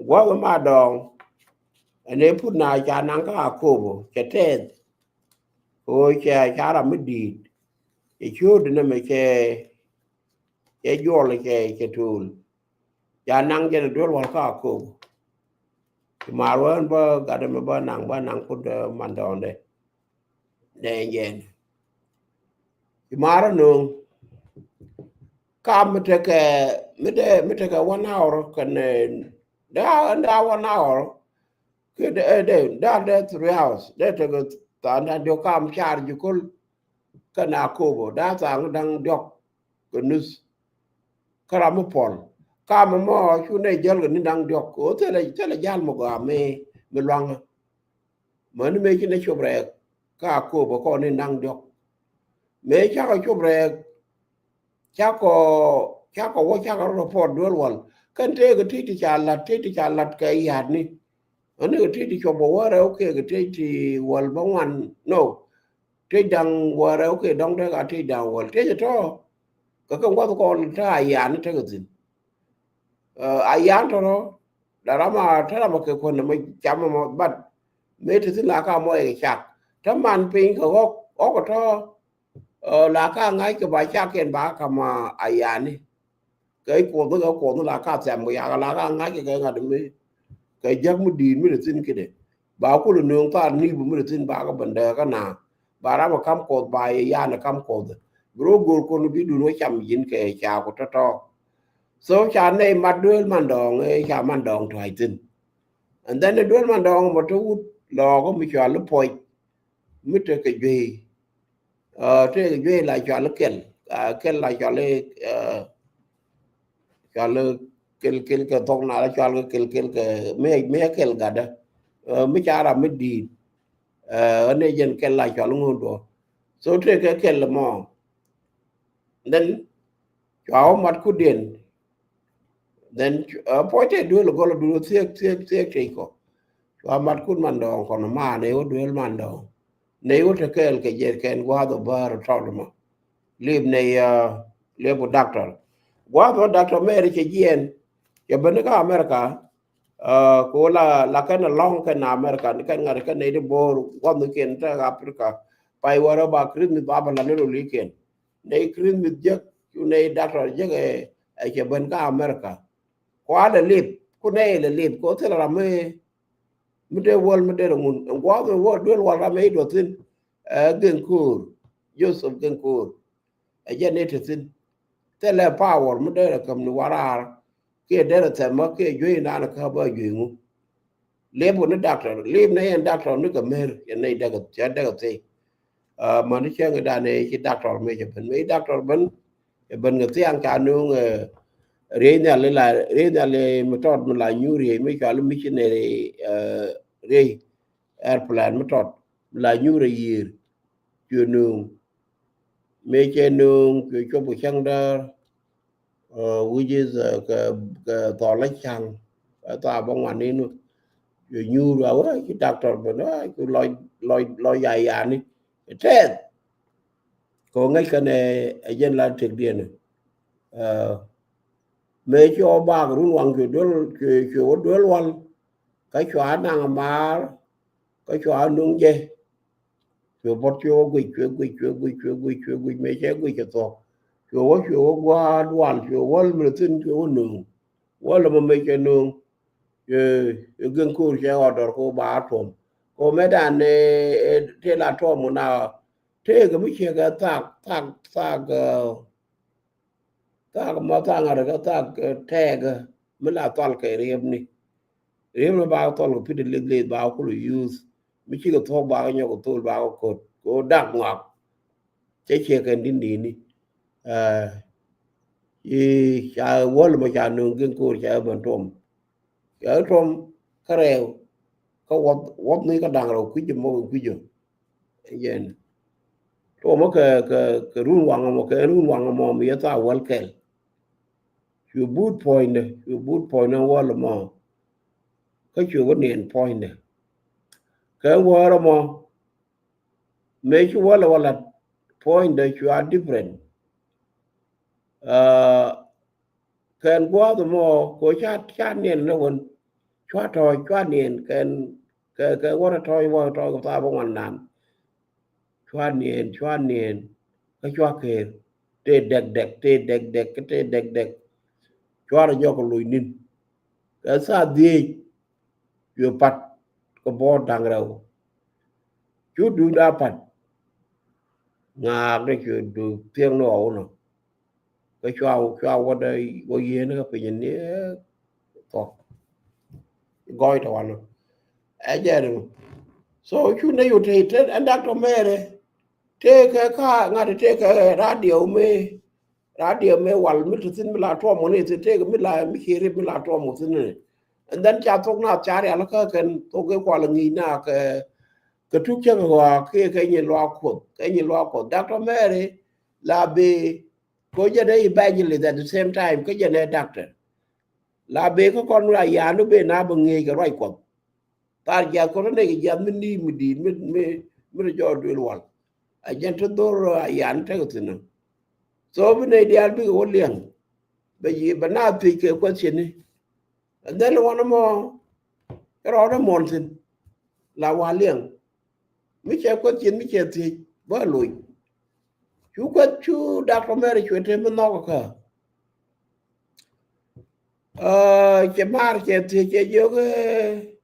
Gua̱th ma dɔɔŋ ɛn ëë put na ca naŋ kä Akobo cɛ tɛth. Ɣöö cɛ ca ram mi di̱i̱t, cɛ ciöötdɛ nɛmɛ cɛ, cɛ juɔl, cɛ, cɛ to̱o̱l. Ca naŋ jɛn duel wal kä Akobo. Ci maar wä ɛn bä gat ɛmɛ bä naŋ, bä naŋ kut, eh, mandɔɔŋdɛ. Nɛ jɛn. Ci maar ɛ no̱o̱ŋ. Kam mi tekɛ, mi de, mi tekɛ one hour kɛnɛ, da, da one hour. Kɛ dee, dee, da, dee three hours. Dee tekɛ tha̱a̱ŋ da̱ŋ diɔ̱k kam car ji̱ ko̱l kɛnɛ Akobo. Da tha̱a̱ŋ da̱ŋ diɔ̱k kɛ nuth. Kä ram mi puɔl. Kam ɛmɔ cu nɛy jäl kɛ ni̱n da̱ŋ diɔ̱k. Ɣöö thilɛ, thilɛ jal mi gɔaa mi, mi lua̱ŋä. Mäni mëë ci nɛ cop rɛɛk kä Akobo kɔn ni̱n da̱ŋ diɔ̱k. Mëë cakɔ cop rɛɛk, cakɔ, cakɔ wä, cakɔ rɔ report duel wal. Kɛn tëëkɛ tëë ti ca la̱t, tëë ti ca la̱t kɛ ya̱a̱tni. Ɣän kɛ tëë ti cuɔp bä wä rɛw kɛ kɛ tëë ti wäl bä ŋuan. No. Tëë da̱ŋ wä rɛw kɛ dɔ̱ŋ tëë ka tëë da̱ŋ wäl. Tëë jɛ tɔ̱. Kɛ kɛ ŋuath kɔn tëë a ya̱a̱tni tekɛ thi̱n. Eh, a ya̱a̱n tɔ̱ rɔ. La ram a te ram a kɛ kuɔn mɛ cam mɔ, but mëë te thi̱n la ka mɔ ɛ cak. Te man piny kɛ ɣɔk, ɣɔk tɔ̱, eh, la ka ŋa̱c kɛ ba cak kɛn ba kam a ya̱a̱ni. Kɛ kuɔth kɛ kuɔth la ka thɛm kɛ yak la ka ŋa̱c kɛ kɛ ŋa̱t mi. Kɛ jäk mi di̱i̱t mi te thi̱n kidɛ. Ba kulɛ nööŋ thar ni bi mi te thi̱n ba kɛ ben dee kä na. Ba ram a kam kuɔth ba yɛ ya̱a̱n a kam kuɔth. Bi rɔ go̱o̱r kɔn bi dun wä cam yi̱n kɛ ca ku tɔ̱tɔ̱. So ca nɛy mat duel mandɔɔŋ, eh, ca mandɔɔŋ tua̱c thi̱n. And then duel mandɔɔŋ mɔ te wut lɔɔk mi cɔal i̱ puɔc, mi tekɛ juey. Eh, tekɛ juey la cɔal i̱ kɛl, ah, kɛl la cɔal i̱, eh, cɔal i̱ kɛl, kɛl kɛ thok na la cɔal i̱ kɛl, kɛl kɛ mi, mi kɛl gatdä. Eh, mi ca ram mi di̱i̱t. Eh, ɣän ɛ jɛn kɛl la cɔal i̱ ŋun duɔ. So tekɛ kɛl mɔ. Then cua wä mat kutdiɛn. Then, uh, puɔc tɛ duel gɔl duel thiek, thiek, thiek tec kɔ. Cua mat kut mandɔɔŋ kɔn ma nɛ wä duel mandɔɔŋ. Nɛ wä te kɛɛl kɛ jɛ kɛn gua̱a̱th ɔ bäär tɔl ma. Lip nɛ, uh, lip wä doctor. Gua̱a̱th wä doctor Mary cɛ jiɛn. Cɛ ben kä America. Uh, ko la, la kɛn alɔŋ kɛn America, ni kɛn ŋa̱t kɛn nɛ di bo̱o̱r gua̱a̱th ni kɛn te Africa. Pay wärä ba Christmas ba bä la ni roli kɛn. Nɛy Christmas jek, cu nɛy doctor jek, ɛ, ɛ cɛ ben kä America. Kua lɛ lip, ku nɛy lɛ lip, kɛ ɣöö thil ram mi, mi dee wäl, mi dee rɛ ŋun. Ɛn gua̱a̱th mi wä duel wal ram mi i̱ duɔth thi̱n, ɛ, Genkur, Joseph Genkur. Ɛ jɛn ni te thi̱n. Thilɛ power mi dee rɛ käm ni waraar. Kiɛ derɛ thɛmä kiɛ juey naan kä bä juey ŋu. Lip wä ni doctor, lip ni yɛn doctor ni kɛ mer, yɛn nɛy däkɛ, cɛ däkɛ thei. Ah, mäni cäŋ i̱ danɛ ci doctor mi cɛ ben, mi doctor ben, cɛ ben kɛ thiaŋ ca nuŋ, eh, riey nhial ila, riey nhial i mi tɔt mi la nyuur riey mi cɔal missionary, eh, riey airplane mi tɔt mi la nyuur a yiër. Cuɛ nuŋ. Mëë cɛ nööŋ cuɛ cuɔp kɛ cäŋ däär, uh, which is, uh, kɛ, kɛ thɔl a ca̱ŋ, kɛ thaap bä ŋuan in wä. Cuɛ nyuur a wä ci doctor ben, ah, cu lɔc, lɔc, lɔc a yani. Tɛth. Kɛ ɣöö ŋäc kɛn ɛ jɛn la tëkdiɛn. Uh, mëë ci ɣɔw baak run waŋ cuɛ duel, cuɛ, cuɛ wä duel wal. Kä cua naŋ a maar, kä cua nuŋ jɛ. Cuɛ bɔt cuɛ wä guic, cuɛ guic, cuɛ guic, cuɛ guic, cuɛ guic, mëë cɛ guic cɛ thuɔ̱k. Cuɛ wä, cuɛ wä gua̱a̱r dual, cuɛ wä mi thi̱n, cuɛ wä nööŋ. Wä lɛ mɔ mëë cɛ nööŋ. Cuɛ, cuɛ Genkur cɛ ɣɔt dɔr kɛ wä ba a tuɔm. Kɛ wä mëë dan, eh, eh, tëë la tuɔm wä na. Tëëkɛ mi ciɛ kɛ thak, thak, thak, eh, thak mɔ thak ŋa̱t kɛ thak, eh, tɛɛk, eh, mi la thal kɛ riepni. Riepni ba kɛ thal kɛ pi̱t lith lith ba kɛ kul youth. Mi cikɛ thuɔ̱k ba kɛ nyɔk kɛ thol ba kɛ ko̱t. Kɛ dak ŋɔak. Cɛ ciɛ kɛn din dini. Eh, i̱ ca wäl mɔ ca nööŋ Genkur ca ben tuɔm. Ca tuɔm kä rɛw. Kä wuɔth, wuɔth ni kä da̱ŋ rɛw kui̱c mɔ kui̱c. Yɛn. Tuɔm mɔ kɛ, kɛ, kɛ run waŋ mɔ, kɛ run waŋ mɔ mi yɛ thaap wäl kɛl. Cu but puɔ̱nydɛ, cu but puɔ̱nydɛ wäl mɔ. Kä cu wä niɛn puɔ̱nydɛ. Kɛ wäl mɔ. Mëë cu wäl wä lat puɔ̱nydɛ cua different. Ah, kɛn gua̱a̱th mɔ kɛ ca, ca niɛn ni wän. Cua tɔ̱ɔ̱c, cua niɛn kɛn kɛ, kɛ wä tɔ̱ɔ̱c, wä tɔ̱ɔ̱c kɛ thaap bä ŋuan nan. cua niɛn, cua niɛn, kä cua ker. Tëë dɛk dɛk, tëë dɛk dɛk, kä tëë dɛk dɛk. Cua rɔ jɔk kɛ loc ni̱n. Kɛ thaa dhieec, cuɛ pat kɛ bɔɔr da̱ŋ rɛw. Cu duŋda pat. Ŋaak dee cuɛ du thiäŋ ni ɣɔw nɔ. Kä cua, cua wä dee wä yieen kä piny ni, eh, thok. Gɔɔy tɔ wanɔ. Ɛ jɛ ni. So cu ne yu te, te, ɛn Doctor Mary. Tëëkɛ ka ŋa̱t tëëkɛ radio mi, radio mi wal mi te thi̱n mi la tuɔm wä ni thi̱n, tëëkɛ mi la mi ci rip mi la tuɔm wä thi̱n ni. And then ca thok na ca rial kä kɛn thok kɛ kual ŋi̱i̱c na kɛ, kɛ tuk cä kɛ ɣɔaa kiɛ kɛ nyi luaak Kuɔth, kɛ nyi luaak Kuɔth. Doctor Mary la bi, ko jɛ dee evangelist at the same time, kä jɛ nɛ doctor. La bi kä kɔn la yan bi na bi ŋi̱i̱c kɛ ruac Kuɔth. Thar jiath kɔn rɔ nɛy kɛ jiath mi ni̱i̱ mi di̱i̱t mi, mi, mi rɔ jɔɔk duël wal. A jɛn te dhor a yan tekɛ thi̱n ɔ. So bi nɛy diaal bikɛ wä liɛŋ. Bɛ yi, bɛ na thiec kɛ question ni. And then wanɛ mɔ, kɛ rɔɔdɛ muɔn thi̱n. La wa liɛŋ. Mi cɛ question, mi cɛ thiec, bä loc. Cu kueth cu Doctor Mary cuɛ te mi nhɔk kä. Aa, cɛ maar cɛ thiec cɛ jiök, eh,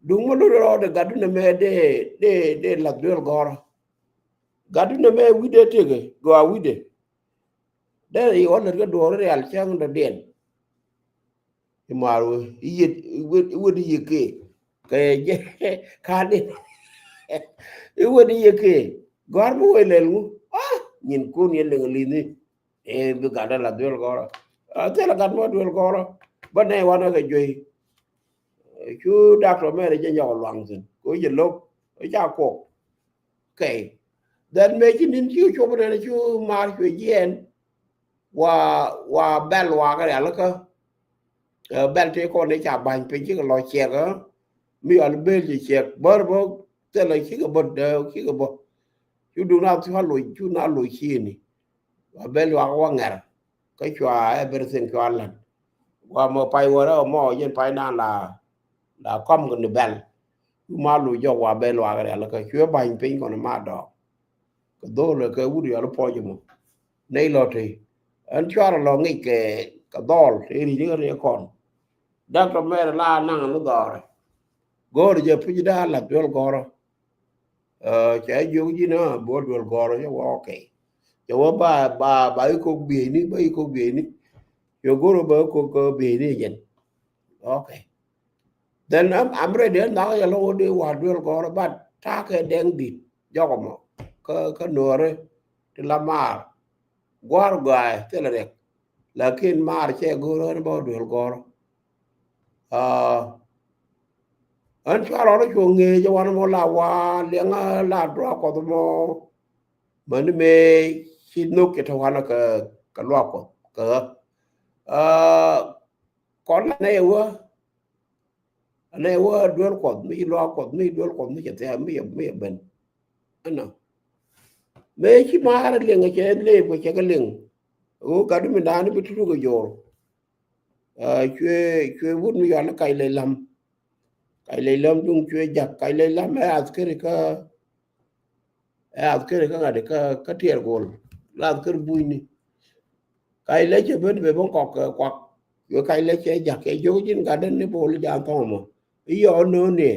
duŋ mi lot rɔɔdɛ gatdu nɛmɛ dee, dee, dee lath duel gɔ̱rä. Gatdu nɛmɛ wi̱cdɛ tëkɛ, gɔaa wi̱cdɛ. Dee i̱ ɣɔn lät kä duɔɔr rial cäŋ dɔ̱diɛn. I̱ maar wee, i̱ yet, i̱ wet, i̱ wet i̱ yek kee. Kɛ jɛ, ka̱n in. I̱ wet i̱ yek kee. Gɔ̱a̱r mi wee lɛl ŋu. Ah, nyin kun yɛn liŋ li̱ni. Ee, bi gat dee la duel gɔ̱rä. Ah, thilɛ gat mɔ duel gɔ̱rä. Bä nɛy wanɛ kɛ juey. Cu Doctor Mary jɛ nyɔk luaŋ thi̱n. Ko jɛ lo̱k. Ca kuɔk. Okay. Then mëë ci ni̱n ci cuɔp nɛn cu maar cuɛ jiɛɛn. Wa, wa bɛl wa kɛ rialikä. Ɛ, bɛl tëë kɔn i̱ ca ba̱ny piny cikɛ lɔ ciɛk, ɛ. Mi yɔl bel ci ciɛk. Bär bä thilɛ cikɛ bä dee, cikɛ bä. Cu duŋ na thua loc, cu na loc ciëni. Wa bɛl wa kɛ wa ŋɛr. Kä cua everything cua la̱t. Wa mɔ pay wärä mɔ jɛn pay nan la, la kɔm kɛ ni bɛl. Cu ma loc jɔk wa bɛl wa kɛ rialikä. Cuɛ ba̱ny piny kɔn ma dɔɔk. Kɛ dhɔl kɛ wut yɔl puɔc mɔ. Nɛy lɔ tëë. Ɛn cuarɛ lɔ ŋic kɛ, kɛ dhɔl tëë ri̱c ni kɛ riɛ kɔn. Doctor Mary la naŋ ni dhɔrɛ. Go̱o̱r jɛ pi̱c da̱a̱ lath duel gɔ̱rä. Ɛ, cɛ jiök ji̱n a bo̱o̱r duel gɔ̱rä, cɛ wä okay. Cɛ wä ba, ba, ba i̱ kok bieyni, ba i̱ kok bieyni. Cɛ go̱o̱r ba i̱ kok, kok bieyni jɛn. Okay. Then I'm, I'm ready. Ɛn nhɔk yɛ lɔk wä dee wa duel gɔ̱rä, but ta̱a̱ kɛ dɛŋ di̱t jɔk mɔ. Kä, kä nuɔɔri ti la maar. Gua̱r gɔaaɛ thilɛ riɛk. Lakin maar cɛ go̱o̱r ɣän bä duel gɔ̱rä. Ah, ɣän cua rɔɔdä cuɔ ŋeec ɛ wanɛ mɔ la wa liɛŋä la duel Kuɔth mɔ. Mäni mëë ci nhök cɛ te wanɛ kɛ, kɛ luaak Kuɔth kɛ ɣä. Ah, kɔn la nɛy ɛ wä. Anɛ wä duel Kuɔth, mi ci luaak Kuɔth, mi ci duel Kuɔth, mi cɛ thia̱a̱, mi cɛ, mi cɛ ben. Ɛnɔ. Mëë ci maar liŋ cɛ lëëp kɛ cɛ kɛ liŋ. Ɣöö gat mi da̱a̱n bi tutuk kɛ jo̱o̱r. Aa, cuɛ, cuɛ wut mi yɔal kac lɛ lam. Kac lɛ lam duŋ cuɛ jak, kac lɛ lam ɛ athkeri kä, ɛ athkeri kä ŋa̱t kä, kä tiɛɛr gol. La athkeri bunyni. Kac lɛ cɛ ben ben ben kɔk kɛ kuak. Cuɛ kac lɛ cɛ jak kɛ jiök ji̱n gat den ni bol ja̱a̱n thɔŋ mɔ. I̱ yɔɔ no̱o̱n ni.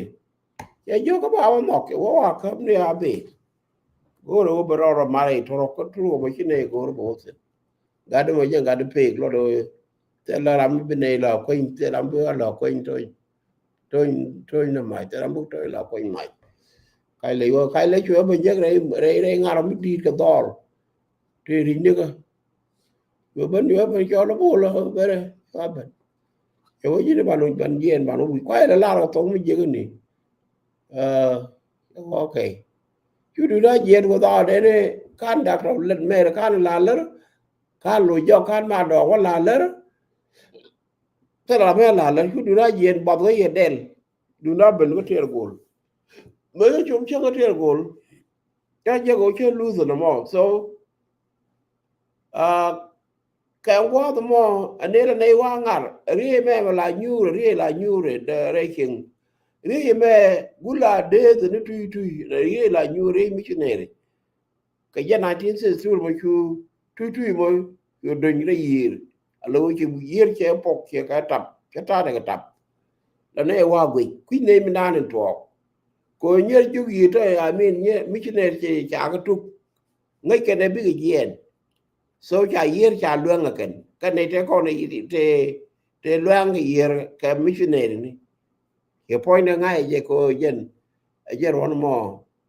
Cɛ jiök kä ba wä nhɔk kɛ wä wa käp ni a bit. Go̱o̱r wä bɛ rɔɔd rɔ mar i̱ tɔrɔ kä tur wä bɛ ci nɛy go̱o̱r bɛ wä thi̱n. Gat mɔ jɛ gat pek lɔt wä. Thil la ram bi nɛy la kueny, thil ram bi la kueny to̱ny. To̱ny, to̱ny ni mac, thil ram bi to̱ny la kueny mac. Kac lɛ yuɔ, kac lɛ cuɛ ben jek rɛy, rɛy, rɛy ŋa̱r mi di̱i̱t kɛ dhɔl. Tëë ri̱c nikä. Cuɛ ben, cuɛ ben cɔl bol bɛrɛ, cuɛ ben. Cɛ wä ji̱n ban, ban jiɛn ban wi̱c. Kuay lɛ lar kɛ thok mi jek ni. Aa, okay. Cu du na jiɛn wä dhɔl dɛn kan dak rɔ lɛt mɛr kan la lär. Kan lo jɔk kan ma dɔk wä la lär. Thil ram mi a la lär cu du na jiɛn bath wä yɛ dɛl. Du na ben kä tiɛɛr gol. Mëë cɛ cum cäŋ kä tiɛɛr gol. Ca jɛ kɛ wä cä luth nɔmɔ. So, aa, kɛ gua̱a̱th mɔ, a nɛy la nɛy wa ŋa̱r, riey mɛ mɛ la nyuur, riey la nyuur, dee rɛy cieŋ. Riey mɛ gula dee thini tui tui na riey la nyuur riey missionary. Kɛ jɛ nineteen sixty-two mɔ cu tui tui mɔ cu dony rɛ yiër. Ala wä ci yiër cɛ pɔk cɛ kɛ tap cɛ ta̱a̱ dɛ kɛ tap. La nɛ wa guic kui̱ nɛ mi naan in tuɔɔk. Ko nyɛ juk yiër tɔ, I mean, nyɛ missionary cɛ ca kɛ tuk. Ŋäc kɛn ɛ bikɛ jiɛɛn. So ca yiër ca luɛŋ ɛ kɛn kɛn nɛ tɛ kɔn tɛ tɛ luɛŋ kɛ yiër kɛ missionary ni. Kɛ puɔ̱nydɛ ŋa̱c ɛ jɛ kɛ ɣöö jɛn ɛ jɛn ruɔ̱n mɔ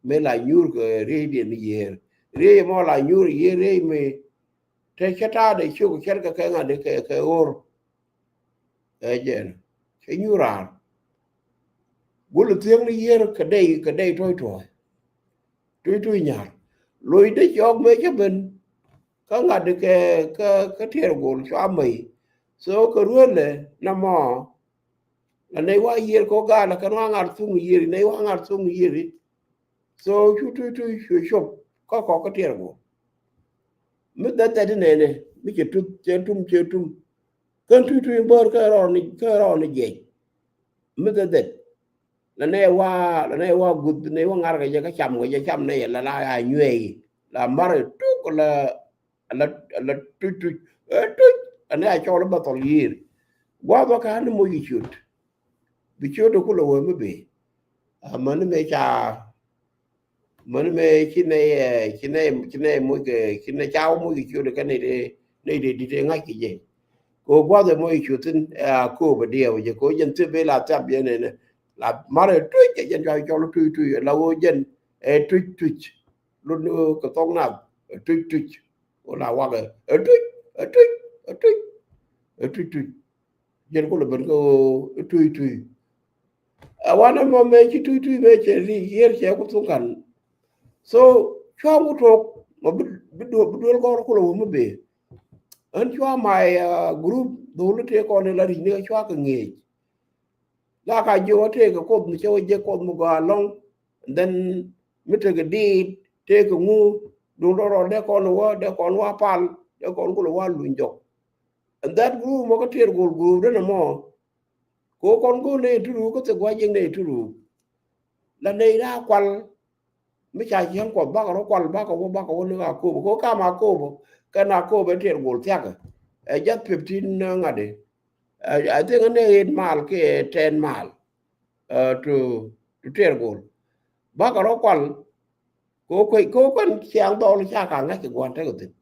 mëë la nyuur kɛ riey diɛn yiër. Riey mɔ la nyuur yiër riey mëë te cä ta̱a̱dɛ ciök cärkɛ kɛ ŋa̱t kɛ kɛ ɣor. Ɛ jɛn cä nyuur raar. Gul thiäŋ ni yiër kɛ dey kɛ dey tuɔ̱c tuɔ̱c. Tui tui nyar loc dee cɔɔk mëë cä ben. Kä ŋa̱t kɛ kɛ kɛ tiɛɛr gol cua mäc. So kɛ ruël lɛ na mɔ. La nɛy wa yiër kɛ wä gaal la kɛn wa ŋa̱t thuŋ yiëri nɛy wa ŋa̱t thuŋ yiëri. So cu tui tui cu cop kä kɔk kä tiɛɛr guɔ. Mi dhɛt dhɛt inɛnɛ mi cɛ tuth cɛ tum cɛ tum. Kɛn tui tui bär kä rɔɔni kä rɔɔni jiɛc. Mi dhɛt dhɛt la nɛy wa la nɛy wa guth nɛy wa ŋa̱r kɛ jɛ kä cam kɛ jɛ cam nɛy la la ya nyuɛɛy la mar tuk la. Ala ala tuc tuc ɛ tuc. Ɛn ɛ a cɔl ɛ bä thɔl yiër. Gua̱a̱th ɔ ka̱n ni moc i̱ ciöt. Bi ciöt ɛ kulɛ wee mi bëë. Amäni mëë ca mäni mëë ci nɛy ɛ ci nɛy ci nɛy moc kɛ ci nɛy ca wä moc i̱ ciöt ɛ kɛ nɛy dee nɛy dee di̱t ɛ ŋa̱c kɛ jɛ. Kɛ ɣöö gua̱a̱th ɛ moc i̱ ciöt thi̱n ɛ a kööp ɛ diɛɛw jɛ kɛ ɣöö jɛn thip ëë la thiap yɛn ɛnɛ. La mar ɛ tuc ɛ jɛn cua cɔl ɛ tuc tuc ɛ la ɣöö jɛn ɛ tuc tuc. Lot ni ɣöö kɛ thɔk nath ɛ tuc tuc. Wala wakɛ ɛ tuc ɛ tuc ɛ tuc ɛ tuc tuc. Jɛn kulɛ ben kä ɣöö ɛ tuc tuc. Ɛ wanɛ mɔ mɛ ci tuc tuc mɛ cɛ ri yiër cɛ ku thuk kan. So cua ŋu tok mɔ bi bi duel bi duel gɔr kulɛ wä mi bëë. Ɣän cua my group dholi tëë kɔn in la ri̱c ni ɣä cua kɛ ŋi̱eec. La ka jiök ɣä tëëkɛ Kuoth mi cä wä jek Kuoth mi gɔaa ɛlɔ̱ŋ. And then mi tekɛ diit tëëkɛ ŋu duŋ rɔɔdɛ kɔn wä dee kɔn wa pal dee kɔn kulɛ wa luny jɔk. And that group mɔ kä tiɛɛr gol group denɛ mɔ. Ko kɔn go̱o̱r nɛ in ti ruuk kä thik wa jiäk nɛ in ti ruuk. La nɛy raa kual mi ca cieŋ Kuɔth bakɛ rɔ kual bakɛ wä bakɛ wä ni Akobo ko kam Akobo kɛn Akobo in tiɛɛr gol thiakä. Ɛ jath fifteen ŋa̱t i̱ I think ni eight mile kiɛ ten mile. To to tiɛɛr gol bakɛ rɔ kual. Ko kuec ko kuɛn ciaŋ dhɔl ca ka ŋa̱c kɛ gua̱n tekɛ thi̱n.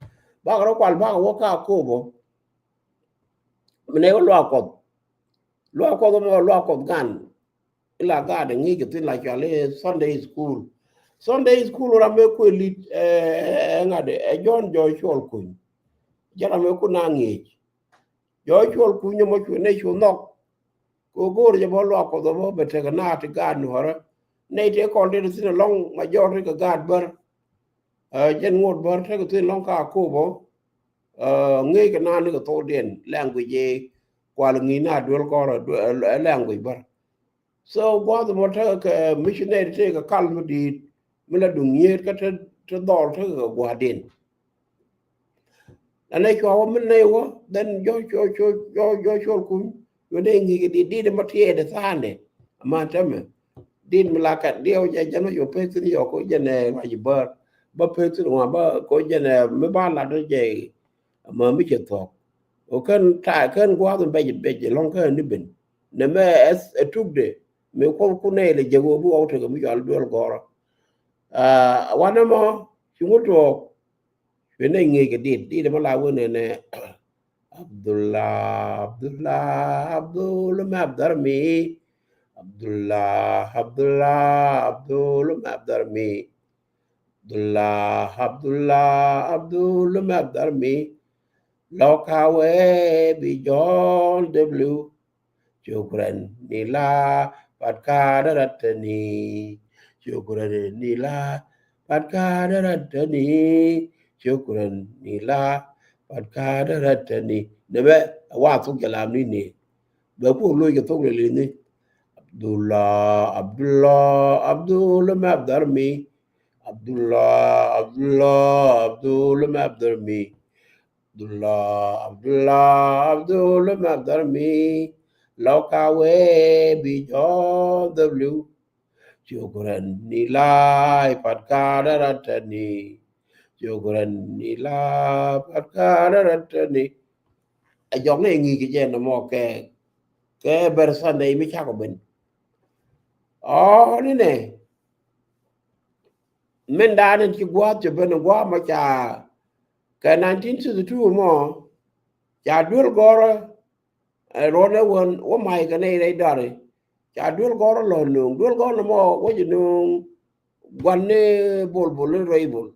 Bakɛ rɔ kual bakɛ wä ka Akobo. Mi nɛ wä luak Kuɔth luak Kuɔth mɔ luak Kuɔth gan. Ila gaat ɛ ŋi̱i̱c kɛ thi̱n la cual i̱ Sunday school. Sunday school ram mëë kuël lit ɛ ŋa̱t ɛ Jɔ̱ɔ̱n Jɔ̱ɔ̱c Cuɔl Kuny. Jɛ ram mëë kun a ŋi̱i̱c. Jɔ̱ɔ̱c Cuɔl Kuny ɛmɔ cuɛ nɛy cu nhɔk. Kɛ go̱o̱r jɛ bä luak Kuɔth ɛ bä bɛ tekɛ naath ti gaat nuɔ̱ɔ̱rä. Nɛy tëë kɔn tëë ti thi̱n ɛlɔ̱ŋ ma jɔɔk ti kɛ gaat bär. Jɛn ŋot bär tekɛ thi̱n ɛlɔ̱ŋ ka Akobo. Ŋi̱i̱c kɛ naath ni kɛ thokdiɛn language ëë kual ŋi̱i̱c na duel kɔr ɛ language bär. So gua̱a̱th mɔ tekɛ kɛ missionary tekɛ kal mi di̱i̱t mi la duŋ nyiet kä te dhɔl tekɛ kɛ gua̱a̱thdiɛn. Anɛ cua wä mi nɛy wä then jɔ jɔ jɔ jɔ jɔ Cuɔl Kuny. Yɔ nɛ ŋi̱i̱c kɛ di̱i̱t di̱i̱t ma tiɛɛdɛ tha̱a̱ndɛ. Ama tɛmɛ di̱i̱t mi la kat diɛw jɛ jɛn wä yɔ peth thi̱n yɔ ko jɛn ɛ ruac bär. Bä peth thi̱n ŋuan bä ko jɛn ɛ mi ba lat wä jɛ. Ama mi cɛ thuɔ̱k. Ɔ kän ta̱a̱ kän gua̱a̱th in bɛc bɛc ɛlɔ̱ŋ kän ni ben. Nɛ mɛ ɛ tukdɛ mi Kuɔth kun nɛy lɛ jek wä bi ɣɔw tekɛ mi cɔal duel gɔrä. Wanɛ mɔ ci ŋut tuɔɔk. Cuɛ nɛy ŋi̱i̱c kɛ dit dit mɔ la wen ɛnɛ. Abdullah Abdullah Abdul mɛ abdar mi. Abdullah Abdullah Abdul mɛ abdar mi. Abdullah Abdullah Abdul mɛ abdar mi. Lɔka wee bi John W. Shukran nila pat ka daratani. Shukran nila pat ka daratani. Shukran nila pat ka daratani. Nɛmɛ wa thuk jalam ni ni. Bɛ ku loc kɛ thuk lili ni. Abdullah Abdullah Abdul mɛ abdar mi. Abdullah Abdullah Abdul mɛ abdar mi. Abdullah Abdullah Abdul mɛ abdar mi. Loka wee bi jɔ̱ɔ̱n dhɛblu. Cukran ni la̱a̱ ipat ka̱a̱t ɛ rat tɛni. Cukran ni la̱a̱ ipat ka̱a̱t ɛ rat tɛni. Ɛ jɔk ni ŋi̱i̱c kɛ jɛ nɔmɔ kɛ kɛ bɛr Sunday mi cakɔ ben. Ɔ ni nɛ min da̱a̱n in ci gua̱a̱th cɛ ben gua̱a̱th mɔ ca kɛ nineteen sixty-two mɔ ca duel gɔrä. Ɛ ruɔ̱n ɛ wän wä ma̱y kɛ nɛy rɛy dɔri ca duel gɔrä lɔ nuŋ duel gɔrä mɔ wä jɛ nuŋ gua̱n ni bol bol ni rɛy bol.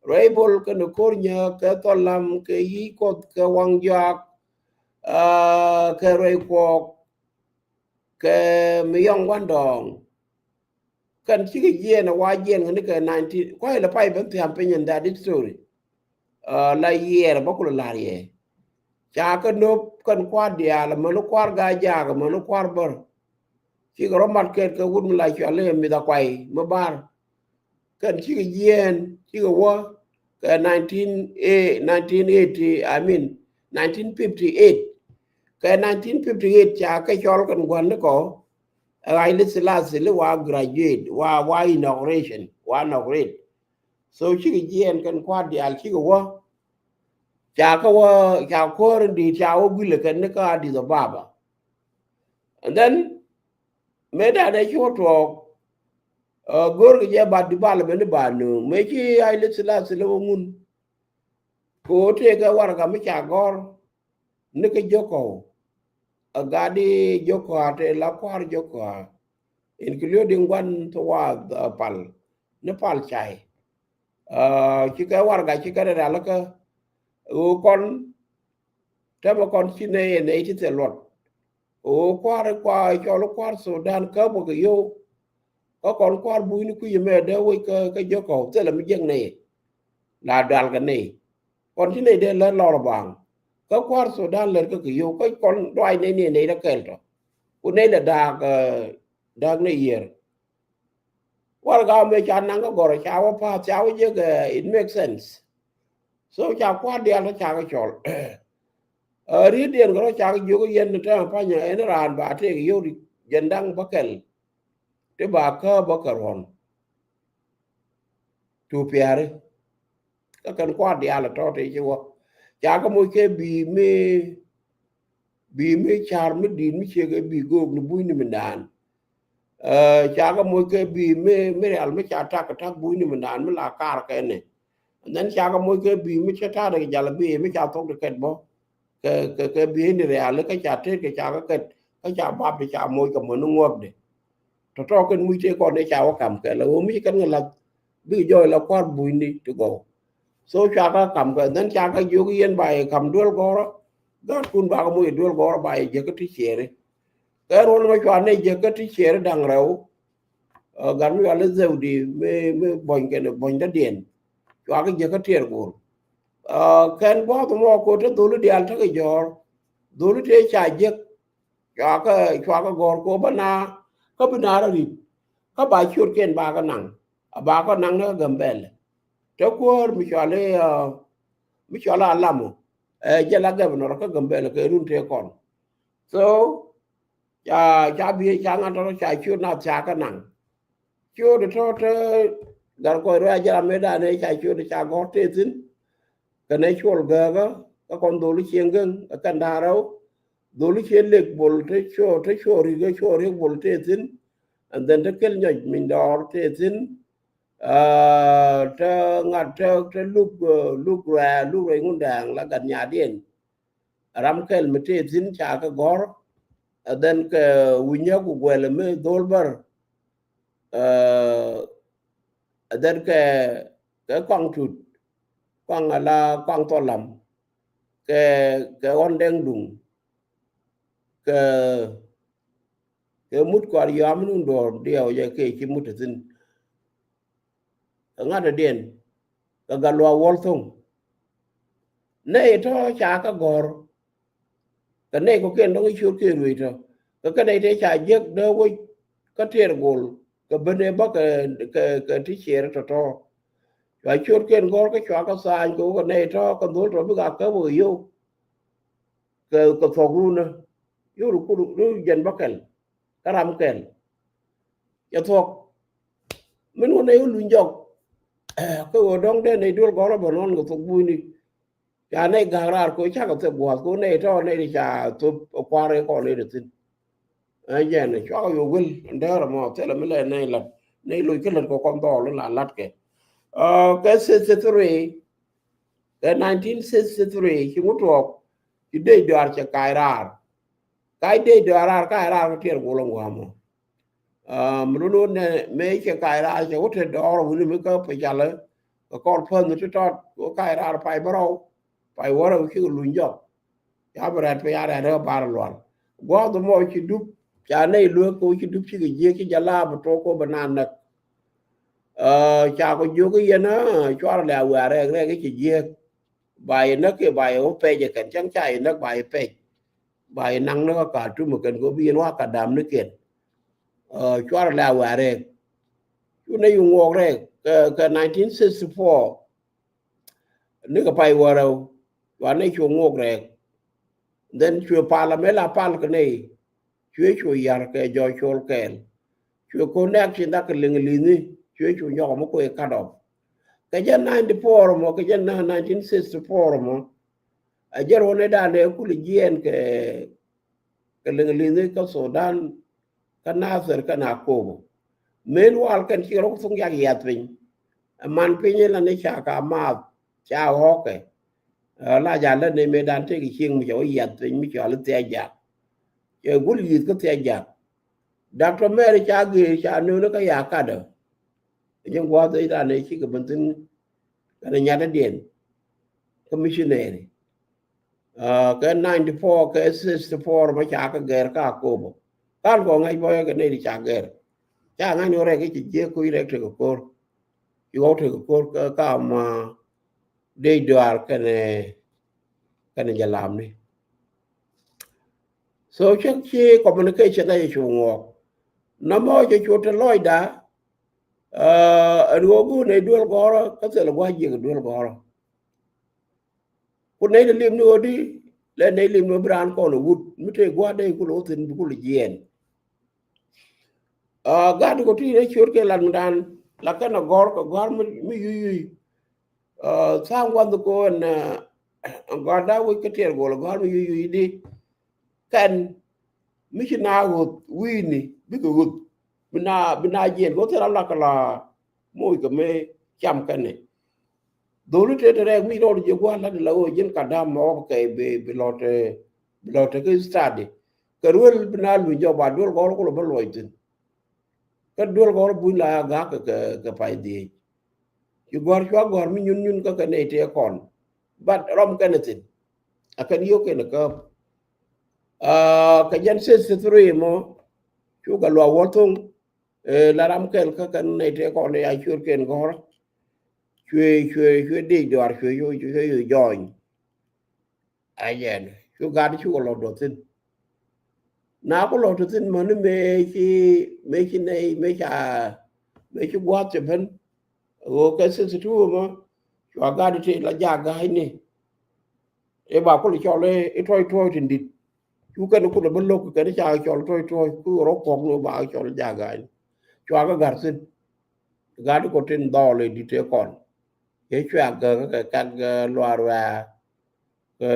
Rɛy bol kɛn ko̱r nyä kɛ thɔl lam kɛ yi̱ kuɔth kɛ waŋ jɔak kɛ rɛy kuɔk kɛ mi yɔŋ gua̱n dɔɔŋ. Kɛn cikɛ jiɛɛn ɛ wa jiɛɛn kɛ ni kɛ nineteen kuay lɛ pay ben thiam piny in that story. La yiɛɛr bä kulɛ la̱r yɛ ca kɛ nop kɛn kua̱r diaal amäni kua̱r gaa jaak amäni kua̱r bär. Cikɛ rɔ mat kɛt kɛ wut mi la cual i̱ mith akuay mi bar. Kɛn cikɛ jiɛɛn cikɛ wä kɛ nineteen nineteen eighty, I mean nineteen fifty-eight. Kɛ nineteen fifty-eight ca kɛ cɔl kɛn gua̱n ni kɔ ɛ Haile Selassie li wa graduate wa wa inauguration wa inaugurate. So cikɛ jiɛɛn kɛn kua̱r diaal cikɛ wä ca kä wä ca kuäär in di̱i̱t ca wä guilɛ kɛn ni kä Addis Ababa. And then mëë da̱a̱n ɛ ci wä tuɔɔk go̱o̱rkɛ jɛ ba development ni ba nööŋ mëë ci Haile Selassie lɛ wä ŋun. Kɛ ɣöö tëëkɛ warɛga mi ca gɔ̱r ni kä Jɔkɔw. A gat i̱ Jɔkɔw a tëë la kua̱r Jɔkɔw including gua̱n thuwaath pal ni pal cay. Ci kɛ warɛga ci kɛ rɛl kä ɣöö kɔn tɛmɛ kɔn ci nɛy ɛ nɛy ti thil luɔt. Ɣöö kua̱r kua̱r cɔl kua̱r Sudan kä bä kɛ yio̱w. Kä kɔn kua̱r bunyni kui̱c ɛmɛ dee wec kä Jɔkɔw thilɛ mi jiäk nɛy. La dual kɛ nɛy kɔn ci nɛy dee lät lɔr baŋ. Kä kua̱r Sudan lät kä kɛ yio̱w kä kɔn duac nɛy ni nɛy dee kɛl tɔ. Ku nɛy lɛ da̱a̱k da̱a̱k nɛy yiër. Warɛga mëë ca naŋ kä gɔrɔ ca wä pa̱a̱th ca wä jiäk. It make sense. So ca kua̱r diaal tɔ ca kɛ cɔl. Ri̱t diɛn kɛ rɔ ca kɛ jiök yɛn ni tɛmɛ pa̱nyɛ ɛn raan ba tëëk yio̱w di jɛn da̱ŋ bä kɛl. Ti ba kä bä kɛ ruɔ̱n. Tu pia̱ri kä kɛn kua̱r diaal tɔ ti ci wä ca kɛ moc kɛ bi̱i̱ mi bi̱i̱ mi ca̱r mi di̱i̱t mi ciek ɛ bi̱i̱ go̱o̱k ni bunyni mi naan. Ca kɛ moc kɛ bi̱i̱ mi mi rial mi ca tak kɛ tak bunyni mi naan mi la kaar kɛn ni. And then ca kɛ moc kɛ bi̱i̱ mi cä ta̱a̱dɛ kɛ jal bi̱i̱ mi ca thok di kɛt bä kɛ kɛ kɛ bi̱i̱ ni rial kä ca tet kɛ ca kɛ kɛt kä ca bap di ca moc kɛ mɔ ni ŋuɔk di. Tɔ̱tɔ̱ kɛn muc tëë kɔn ëë ca wä kam kɛ la ɣöö mi ci kɛn kɛ lath bikɛ jɔɔc la kua̱r bunyni ti gɔw. So cua kä kam kɛ then ca kä jiök yɛn ba yɛ kam duel gɔrä. Gatkun ba kɛ moc duel gɔrä ba yɛ jek kä ti ciɛɛri. Kɛ ruɔl mɛ cua nɛ jek kä ti ciɛɛri da̱ŋ rɛw. Gat mi cua lɛ dhɛw di mi mi buɔ̱ny kɛn buɔ̱ny dädiɛn. Cua kä jek kä tiɛɛr go̱o̱r. Kɛn gua̱a̱th mɔ ko̱ te dholi diaal tekɛ jɔ̱ɔ̱r. Dholi tëë ca jek Cuakɛ cuakɛ gɔ̱r kɛ ɣöö bä na kä bi na rɔ ri̱t kä ba ciötkiɛn ba kɛ naŋ a ba kɛ naŋ ni kä Gambɛlɛ. Te kuäär mi cɔal i̱ mi cɔal i̱ Alamɔ ɛ jɛ la gɛvɛnɔr kä Gambɛlɛ kɛ run tëë kɔn. So ca ca bi ca ŋa̱n tɔ̱ ca ciöt na ca kɛ naŋ. Ciötdɛ tɔ̱ te gat kɔc ruac jɛ ram mëëdan ëë ca ciötdɛ ca gɔ̱r tëë thi̱n. Kɛnɛ cuɔl gääkä kä kɔn dholi cieŋ gäŋ kä kɛn da̱a̱n rɛw. Dholi cieŋ lek bol te cuɔ te cuɔ ri̱k kä cuɔ ri̱k bol tëë thi̱n. And then te kel nyɔc min dɔɔr tëë thi̱n. Te ŋa̱t te te luk luk ruɛɛ luk ruɛc ŋun dɛɛŋ la gat nyadiɛn. Ram kɛl mi tëë thi̱n ca kɛ gɔ̱r. And then kɛ wi̱nyä ku guɛl mi dhol bär. And then kɛ kɛ kɔaŋ tut kɔaŋ ala kɔaŋ thɔlam kɛ kɛ ɣɔn dɛŋ duŋ kɛ kɛ mut kɔar yɔam nun duɔ̱ɔ̱r diɛw jɛ kɛ ci mut thi̱n. Kɛ ŋa̱t adiɛn kɛ gat luaak wäl thoŋ. Nɛy tɔ̱ ca kɛ gɔ̱r. Kɛ nɛy kɔ̱kiɛn dɔ̱ŋ i̱ ciöt kiɛ ruëc tɔ̱ kɛ kɛ nɛy tëë ca jiäk dee wec kä tiɛɛr gol kɛ ben ëë bä kɛ kɛ ti ciɛɛr tɔ̱tɔ̱. Cua ciötkiɛn gɔ̱r kä cua kɛ thaany kɛ wä kɛ nɛy tɔ̱ kɛ dhol tɔ̱ bik a käp wä kɛ yio̱w. Kɛ kɛ thuɔ̱k runä Yur kuru ru jɛn bä kɛl kä ram kɛl. Cɛ thuɔ̱k min wä nɛy wä luny jɔk. Kä wä dɔ̱ŋ dee nɛy duel gɔ̱rä bä nɔn kɛ thuɔ̱k buini. Ca nɛy gak raar ko cakɛ thek gua̱a̱th ko nɛy tɔ̱ nɛy ti ca thop kua̱r kɛ kɔn nɛy ti thi̱n. Ɛ jɛn cuakɛ yo̱o̱ wel ndɛɛr ɛmɔ thilɛ mi lɛ nɛy lat nɛy loc kä lät kɛ kɔn dhɔɔl in la latkɛ. Kɛ sixty three, kɛ nineteen sixty three ci ŋut tuɔɔk ci dec dɔaar cɛ kac raar. Kac dec dɔaar raar kac raar kä tiɛɛr gol in gua̱a̱mɔ. Mi lun wä nɛ mëë cɛ kac raar cɛ wä te dɔɔr wuni mi kä pecalä kɛ kɔr päth ni ti tɔt wä kac raar pay bärɔw. Pay wärä wä cikɛ luny jɔk. Ca bi rɛt piny a rɛt ɛ bar lual. Gua̱a̱th mɔ ci dup ca nɛy luek ko ci dup cikɛ jiek ci jɛ laap tok ko bɛ na näk. Ca kɔ jiök i̱ yɛn cuarɛ lɛ a wiaa rɛɛk rɛɛk i̱ ci jiek. Ba yɛ näk kiɛ ba yɛ wä pɛc ɛ kɛn cäŋ ca yɛ näk ba yɛ pɛc. Ba yɛ naŋ ni kä Khartoum ɛ kɛn kɛ bi yɛn wa ka dam ni kɛn. Cuarɛ lɛ a wiaa rɛɛk. Cu nɛy yu ŋuɔk rɛɛk kɛ nineteen sixty four. Ni kɛ pay wärä wa nɛy cu ŋuɔk rɛɛk. Then cuɛ pal amɛ la pal kɛ nɛy. Cuɛ cu yar kɛ jɔɔc col kɛɛl. Cuɛ connect ci dak kɛ liŋ li̱ni cuɛ cu nyɔk mɔ kuɛ cut off. Kɛ jɛ ninety four mɔ kɛ jɛ nineteen sixty four mɔ. A jɛ ruɔni dan dee kul jiɛn kɛ kɛ liŋ li̱ni kä Sudan. Kä Nathir kä Nakobo. Mëë lual kɛn ci rɔ thuŋ yak yiath piny. Ɛ man piny in la ni ca ka maath ca ɣɔkɛ. La ja lät ni mëë dan tëëk cieŋ mi ca wä yiath piny mi cɔal i̱ thiac jak. Cɛ gul yi̱th kä thiac jak. Doctor Mary ca gëë ca nööni kä ya kadä. Ji̱n gua̱a̱th ëë ran ëë cikɛ ben thi̱n kɛnɛ nyatdädiɛn kä missionary. Kɛ ninety four kɛ sixty four bä ca kä gɛr kä Akobo. Kal kɔ ŋa̱c bɔyä kɛ nɛy ti ca gɛr. Ca ŋa̱c ni wä rɛk i̱ ci jiek kui̱ rɛk tekɛ ko̱r. Ci ɣɔw tekɛ ko̱r kä kam dec duaar kɛnɛ kɛnɛ jɛ lamni. So cäŋ ci communication ɛ cu ŋuɔk. Nɔmɔ cɛ cu te lɔcda. Ɛn ɣöö bi nɛy duel gɔ̱rä kä thil gua̱c jiɛk duel gɔ̱rä. Ku nɛy te lim ni ɣöö di lɛ nɛy lim ni ɣöö bi raan kɔn ɛ wut mi te gua̱c dee kul ɣöö thin bi kul jiɛɛn. Gat kɔ ti nɛ ciöt kɛ lat mi dan la kɛn a gɔ̱r kɛ gɔ̱r mi yuc yuc. Tha̱a̱ŋ gua̱th kɔ ɛn gɔ̱r da wec kä tiɛɛr gol a gɔ̱r mi yuc yuc di. Kɛn mi ci na ɣöth wi̱i̱ni bikɛ ɣöth bi na bi na jiɛn kɛ ɣöth thil a lak kɛ la moc kɛ mi cam kɛn ni. Dholi te te rɛɛk mi rɔɔd jiɛ gua̱a̱th lat la ɣöö ji̱n ka dam mɔɔk kɛ bi bi lɔt bi lɔt te kä study. Kɛ ruel bi na luny jɔk ba duel gɔr kulɛ bi luɔc thi̱n. Kä duel gɔr buny la ya gak kɛ kɛ pay dhiec. Ci gɔr cua gɔr mi nyun nyun kä kɛ nɛy tëë kɔn. But rɔm kɛn thi̱n a kɛn yio̱k kɛn käp. Kɛ jɛn sixty three mɔ cu kɛ luak wä thoŋ. La ram kɛl kä kɛn nɛy tëë kɔn ya cuer kɛn gɔr. Cuɛ cuɛ cuɛ dec duar cuɛ cuɛ cuɛ jɔny. A jɛn cu gat cukɛ lɔt duɔth thi̱n. Na ku lɔt duɔth thi̱n mäni mëë ci mëë ci nɛy mëë ca mëë ci gua̱a̱th cɛ ben. Ɣöö kɛ sixty two mɔ cua gat ti la jak ga̱a̱cni. I̱ ba kul cɔl i̱ tuɔc tuɔc tin dit. Cu kɛn kul bä lo̱k kɛn ca cɔl tuɔc tuɔc ku rɔ kuɔk ni ba cɔl jak ga̱a̱cni. Cua kɛ ga̱r thi̱n. Gat kɔ tin dhɔl i̱ dit ëë kɔn. Yɛ cua gäk kɛ kak luar wɛ̈ɛ̈. Kɛ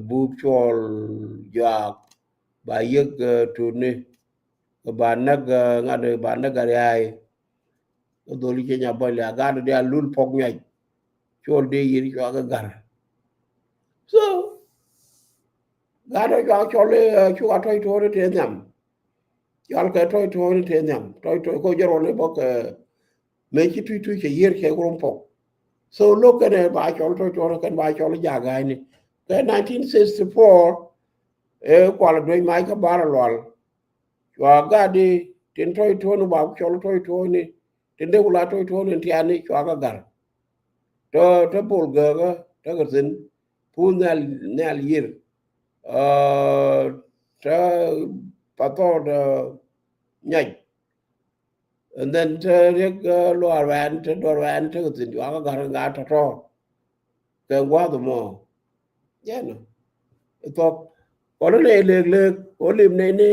bup cuɔl juak ba yiëk tuni. Kɛ ba näk ŋa̱t ba näk a ria̱a̱y. Kɛ dholi cɛ nya bɔny liak gat dia lul pɔk nyuac. Cuɔl dee yir cua kɛ gar. So gat a cua cɔl cua tɔc tuɔɔni tëë nhiam. Cɔal kɛ tɔc tuɔɔni tëë nhiam tɔc tuɔɔni kɔ jɛ ruɔni bä kɛ mëë ci tuc tuc cɛ yiër cɛ rom pɔk. So lo̱k kɛnɛ ba cɔl tɔc tuɔɔni kɛn ba cɔl jak ga̱a̱cni. Kɛ nineteen sixty four ɛ kual duec mac kä bar a lual. Cua gat di tin tɔc tuɔɔni ba cɔl tɔc tuɔɔni tin dee wula tɔc tuɔɔni tiani cua kɛ gar. Tɔ tɔ bol gääkä tɔ kɛ thi̱n. Puun nhial nhial yiër. Tɔ pathɔɔt nyac. And then te riek luar wɛn te duɔr wɛn te kɛ thi̱n cua kɛ ga̱r ŋa tɔ̱tɔ̱. Kɛ gua̱th mɔ jɛn ɛ thɔk. Kɔn nɛ lek lek kɔ lim nɛ ni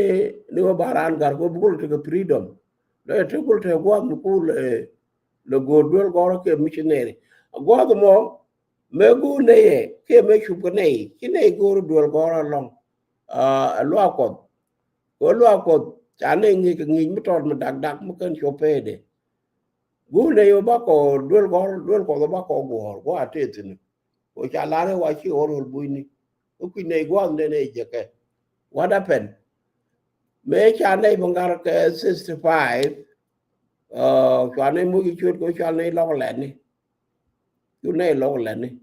ni wä baran gar kɔ bukul tekɛ freedom. Lɛ tekul tekɛ guath bukul lɛ go̱o̱r duel gɔrɔ kɛ missionary. Guath mɔ mɛ go̱o̱r nɛ yɛ kɛ mɛ cup kɛ nɛ ci nɛ go̱o̱r duel gɔrɔ lɔŋ. Ɛ luak Kuɔth kɔ luak Kuɔth ca nɛ ŋic kɛ ŋic mi tɔt mi dak dak mi kɛn cop pɛɛdɛ. Go̱o̱r nɛ yɛ bakɔ duel gɔrɔ duel Kuɔth bakɔ guɔ̱ɔ̱r guath a tëë thi̱n. Kɔ ca lar ɛ wa ci ɣɔr ɣöl bunyni. Kä kui̱ nɛy gua̱a̱th nɛn ɛ jekɛ. What happened? Mëë ca nɛy bä ŋa̱r kɛ sixty five. Cua nɛy moc i̱ ciöt kɛ cua nɛy lɔk lɛtni. Cu nɛy lɔk lɛtni.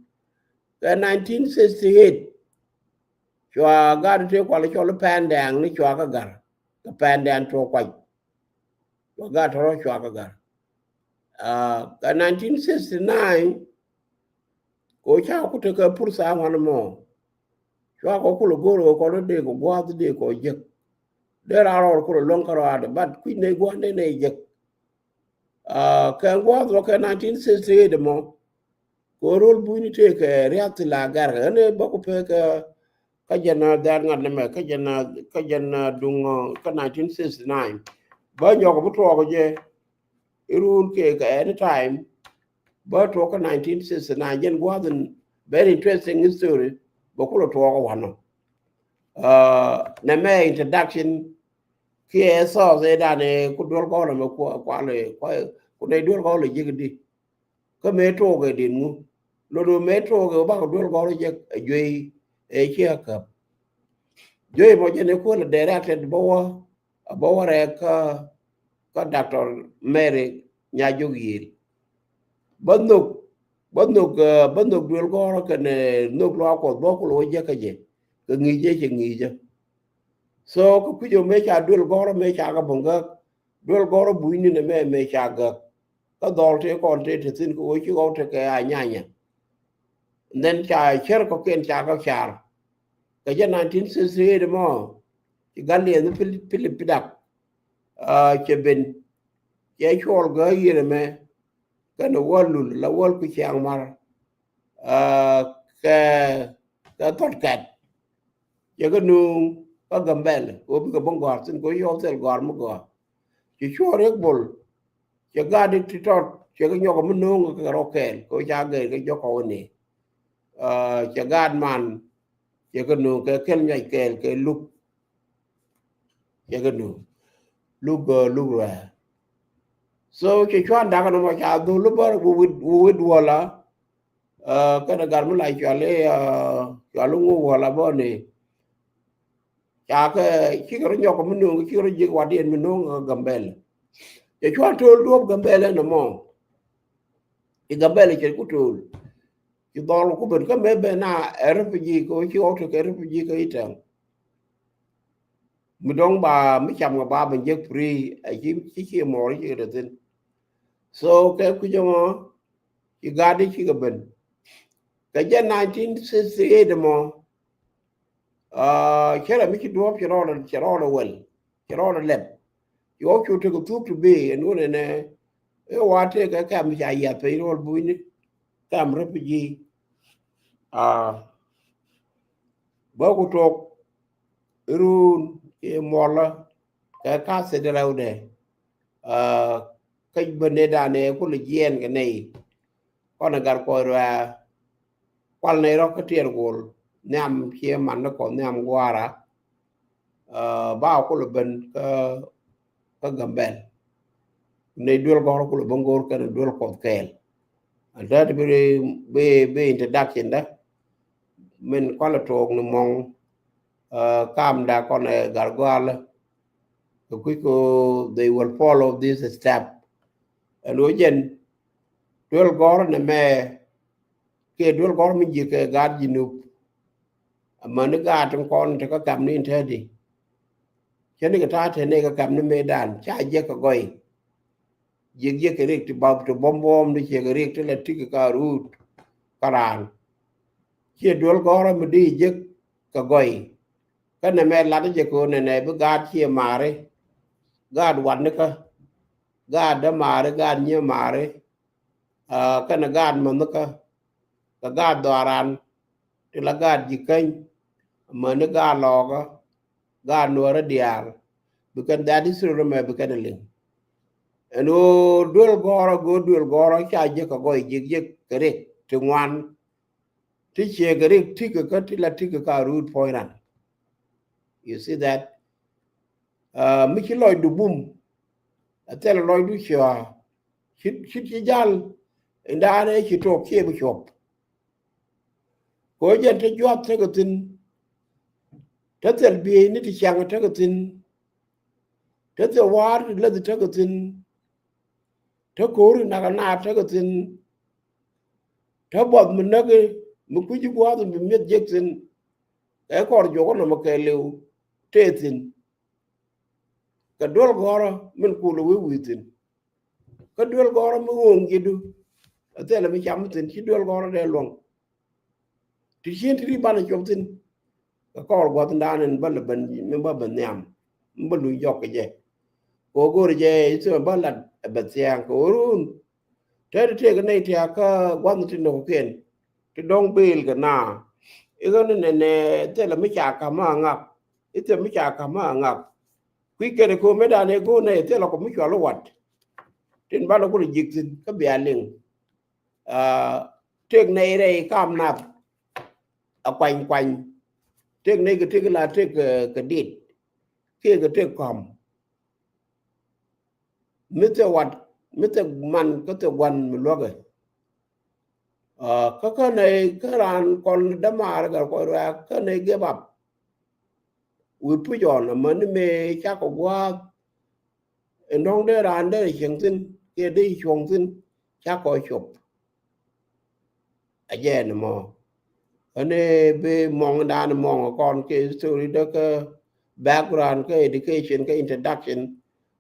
Kɛ nineteen sixty eight cua gat tëë kual cɔl i̱ Pɛn Dɛŋ ni cua kä ga̱r kɛ Pɛn Dɛŋ tuɔɔk kuac. Cua gat tɔrɔ cua kä ga̱r. Kɛ nineteen sixty nine kɔ ca ku tekɛ pursa ŋuan mɔ. Cua kɔ kulɛ go̱r kɔ kɔn dee kɔ gua̱a̱th dee kɔ jek. Dee raa rɔɔr kulɛ luäŋ kä rɔaadɛ but kui̱ nɛy gua̱a̱th dee nɛy jek. Kɛ gua̱a̱th mɔ kɛ nineteen sixty eight mɔ kɔ rol bunyni tëë kɛ riath ti la gɛr kɛ ɣän ɛ bä ku pek kɛ kä jɛn a dhɛr ŋa̱t nɛmɛ kä jɛn a kä jɛn a duŋ kä nineteen sixty nine. Bä nyɔk bi tuɔɔk jɛ i̱ run kɛ kɛ any time. Bä tuɔɔk kä nineteen sixty nine jɛn gua̱th in very interesting history. Bä kulɛ tuɔɔk wanɔ nɛmɛ introduction. Kiɛ thɔɔth ëë danɛ ku duel gɔlɛ mɛ kualɛ ku nɛy duel gɔlɛ jek di. Kä mëë tuɔɔk ɛ din ŋu lot ɣöö mëë tuɔɔk ɛ bakɔ duel gɔlɛ jek ɛ juey ɛ ciɛ käp. Juey mɔ jɛn ɛ kuäl ɛ directed bä wä a bä wä rɛɛk kä kä Doctor Mary Nyajok Yiel. Bä nhök bä nhök bä nhök duel gɔrɔ kɛnɛ nhök luaak Kuɔth bä kulɛ wä jek kä jɛ kɛ ŋi̱i̱cä cɛ ŋi̱i̱cä. So kɛ kui̱c ɔ mëë ca duel gɔrɔ mëë ca kɛ bä ŋäk duel gɔrɔ bunyni nɛ mɛ mëë ca gäk. Kä dhɔl tëë kɔn tëë te thi̱n kɛ ɣöö ci ɣɔw tekɛ a nyanya. And then ca cär kɔkiɛn ca kɛ car kɛ jɛ nineteen sixty eight mɔ. Ci gat liɛth ni Philip Pidak cɛ ben cɛ cuɔl gä yier ɛmɛ kɛn wäl lul la wäl ku ciaŋ mar. Kɛ kɛ thɔt kɛt cɛ kɛ nuŋ kä Gambɛl kɛ ɣöö bikɛ bä gɔ̱a̱r thi̱n kɛ ɣöö yɔw thil gɔ̱a̱r mi gɔ̱a̱r. Ci cuɔl riek bol cɛ gat di ti tɔt cɛ kɛ nyɔk mi nuŋ kɛ rɔ kɛɛl kɛ ɣöö ca gɛɛr kɛ jɔk kɔwä ni. Cɛ gat man cɛ kɛ nuŋ kɛ kɛl nyɔc kɛɛl kɛ luk. Cɛ kɛ nuŋ luk luk ruɛɛ. So cɛ cuan dakä nɔmɔ ca dhol bä wä wit wäla. Kɛnɛ gat mi la cuali cuali ŋu wäla bä ni. Ca kɛ cikɛ rɔ nyɔk mi nuŋ cikɛ rɔ ji̱k wadiɛn mi nuŋ Gambɛl. Cɛ cuan to̱l duɔ̱p Gambɛl ɛn ɛmɔ. I̱ Gambɛl cɛ ku to̱l. Ci dhɔl ku ben kä mëë ben na ɛ refugee kɛ ɣöö ci ɣɔw tekɛ refugee kä i̱ tɛŋ. Mi dɔ̱ŋ ba mi cam kɛ ba ben jek free a ci ci ci mɔɔr ci kɛ te thi̱n. So kɛ kui̱c ɛmɔ ci gat di ci kɛ ben. Kɛ jɛ nineteen sixty eight ɛmɔ cɛ rɛ mi ci duɔ̱ɔ̱p cɛ rɔɔdɛ cɛ rɔɔdɛ wɛl cɛ rɔɔdɛ lɛp. Ci ɣɔw cu tekɛ thuk ti bi ɛn wun ɛnɛ. Ɛ wa tëëkɛ kɛm ca yiath piny rɔɔl bunyni kɛm refugee. Bä ku tok run ci muɔlä kɛ kathi di rɛwdɛ. Kä bä nɛ danɛ kulɛ jiɛɛn kɛ nɛy. Kɔn ɛ gat kɔc ruɛɛ kual nɛy rɔ̱ kä tiɛɛr gol nhiam ciɛ man ni kɔn nhiam gua̱a̱ra. Ba kulɛ ben kä kä Gambɛl. Nɛy duel gɔ̱rä kulɛ ben go̱o̱r kɛn duel Kuɔth kɛɛl. Ɛn tɛt bi bi bi introduction dä min kɔn ɛ tuɔɔk ni mɔŋ. Kamda kɔn ɛ gat gɔalä. Kɛ kui̱ ko they will follow this step. Ɛn ɣöö jɛn duel gɔ̱rä nɛ mɛ kiɛ duel gɔ̱rä mi ji̱ kɛ gaat Jinup. Amäni gaat tin kɔn ti kä kam ni in tɛti. Cä ni kɛ ta̱a̱ tɛn ni kɛ kam ni mëëdan ca jiɛk kɛ gɔy. Jiɛk jiɛk kɛ rik ti bap ti buɔ̱m buɔ̱m ni ciɛ kɛ rik ti la tik kɛ ka ruut kä raan. Ciɛ duel gɔ̱rä mi di jiɛk kɛ gɔy. Kä nɛ mɛ lat jɛ kɛ ɣöö nɛnɛ bi gaat ciɛ maari. Gaat wat ni kä gaat dämaari gaat nyimaari. Kɛnɛ gaat mänikä kɛ gaat dhɔaran ti la gaat ji̱ käny. Mäni gaat Lɔɔkä, gaat Nuäärä diaal, bi kɛn that history mɛ bi kɛn liŋ. Ɛn ɣöö duel gɔ̱rä, go̱o̱r duel gɔ̱rä ca jiäk kɛ gɔy, jiäk jiäk kɛ rik ti ŋuan. Ti ciɛ kɛ rik tikä kä ti la tikä ka ruut puɔ̱ny ran. You see that? Mi ci lɔcdu bum, a thil lɔcdu ciɛ ci, ci jal indan ɛ ci tuɔk kiɛ bi cuɔp. Kɛ ɣöö jɛn te juath tekɛ thi̱n, te thil bieyni ti ciaŋ tekɛ thi̱n, te thil wa̱a̱r ti läth tekɛ thi̱n, te ko̱ri nak a naar tekɛ thi̱n, te buɔth mi näk mi kui̱ci gua̱a̱th mi bi mi̱eth jek thi̱n. Kɛ kɔr juɔk nɔmɔ kɛɛliw tëë thi̱n. Kɛ duel gɔ̱rä min kulɛ wi̱i̱ wi̱i̱ thi̱n. Kä duel gɔ̱rä mi ɣööŋ ji̱du, a thilɛ mi cam thi̱n, ci duel gɔ̱rä dee luɔ̱ŋ. Ti cien ti ri banɛ cop thi̱n, kɛ kɔr gua̱thdan in bä lɛ ben, mi bä ben nhiam, mi bä luny jɔk kɛ jɛ. Kɛ ɣöö go̱o̱rɛ jɛ i̱ thimɛ bä lat ɛ bɛ thia̱a̱ŋ kɛ ɣöö run. Te ti tëëk nɛy tiakä gua̱th ti nɔkɔkiɛn ti dɔ̱ŋ beel kɛ na. I̱ ɣän nɛ nɛ thilɛ mi ca ka̱m a ŋak, i̱ thilɛ mi ca ka̱m a ŋak. Kui̱ kɛn ɛ ko̱o̱m mëëdan ëë go̱o̱r nɛy thilɛ kɔ mi cual i̱ wat. Tin banɛ kulɛ ji̱k thi̱n kä bia liŋ. Tëëk nɛy rɛy kam nath a kuany kuany. Tëëk nɛy kɛ tëëk la tëëk kɛ dit kiɛ kɛ tëëk kɔm. Mi thil wat, mi thil man kä thil gua̱n mi luäkɛ. Kä kä nɛy kä raan kɔn dämaar kɛ kɔn ruaak kä nɛy give up. Wi̱i̱ puc ɔn amäni mëë cakɔ gua̱a̱th. Ɛn dɔ̱ŋ dee raan dee cieŋ thi̱n kiɛ dee cuɔ̱ŋ thi̱n cakɔ cop. A jɛ ɛn mɔ. Ɣän ëë bi mɔŋdan mɔŋ kɔn kɛ history dee kä background kä education kä introduction.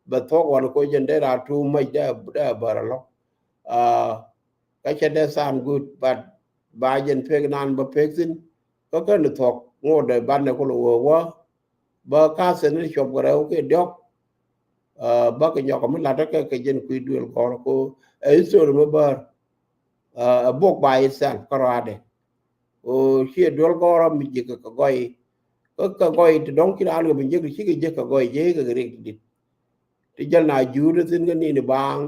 Bɛ thuɔ̱k wan ko jɛn dee raan too much dee, dee bär alɔ. Kä cɛ dee sound good, but ba jɛn pek nan bä pek thi̱n. Kä kɛn thuɔ̱k ŋot dee banɛ kulɛ wee wä. Bä ka̱thɛ ni cuɔp kɛ rɛw kɛ diɔ̱k. Bä kɛ nyɔk mi la̱t kɛ kɛ jɛn kui̱ duel gɔ̱rä ko ɛ history mi bär. Ɛ bok by itself kä rɔadɛ. Ɣöö ciɛ duel gɔ̱rä mi ji̱k kɛ gɔy. Kä kɛ gɔy ti dɔ̱ŋ ci raan kɛ bi ji̱k ti cikɛ ji̱k kɛ gɔy ji̱k kɛ rik ti dit. Ti jäl na juut thi̱n kä ni̱n i̱ baaŋ.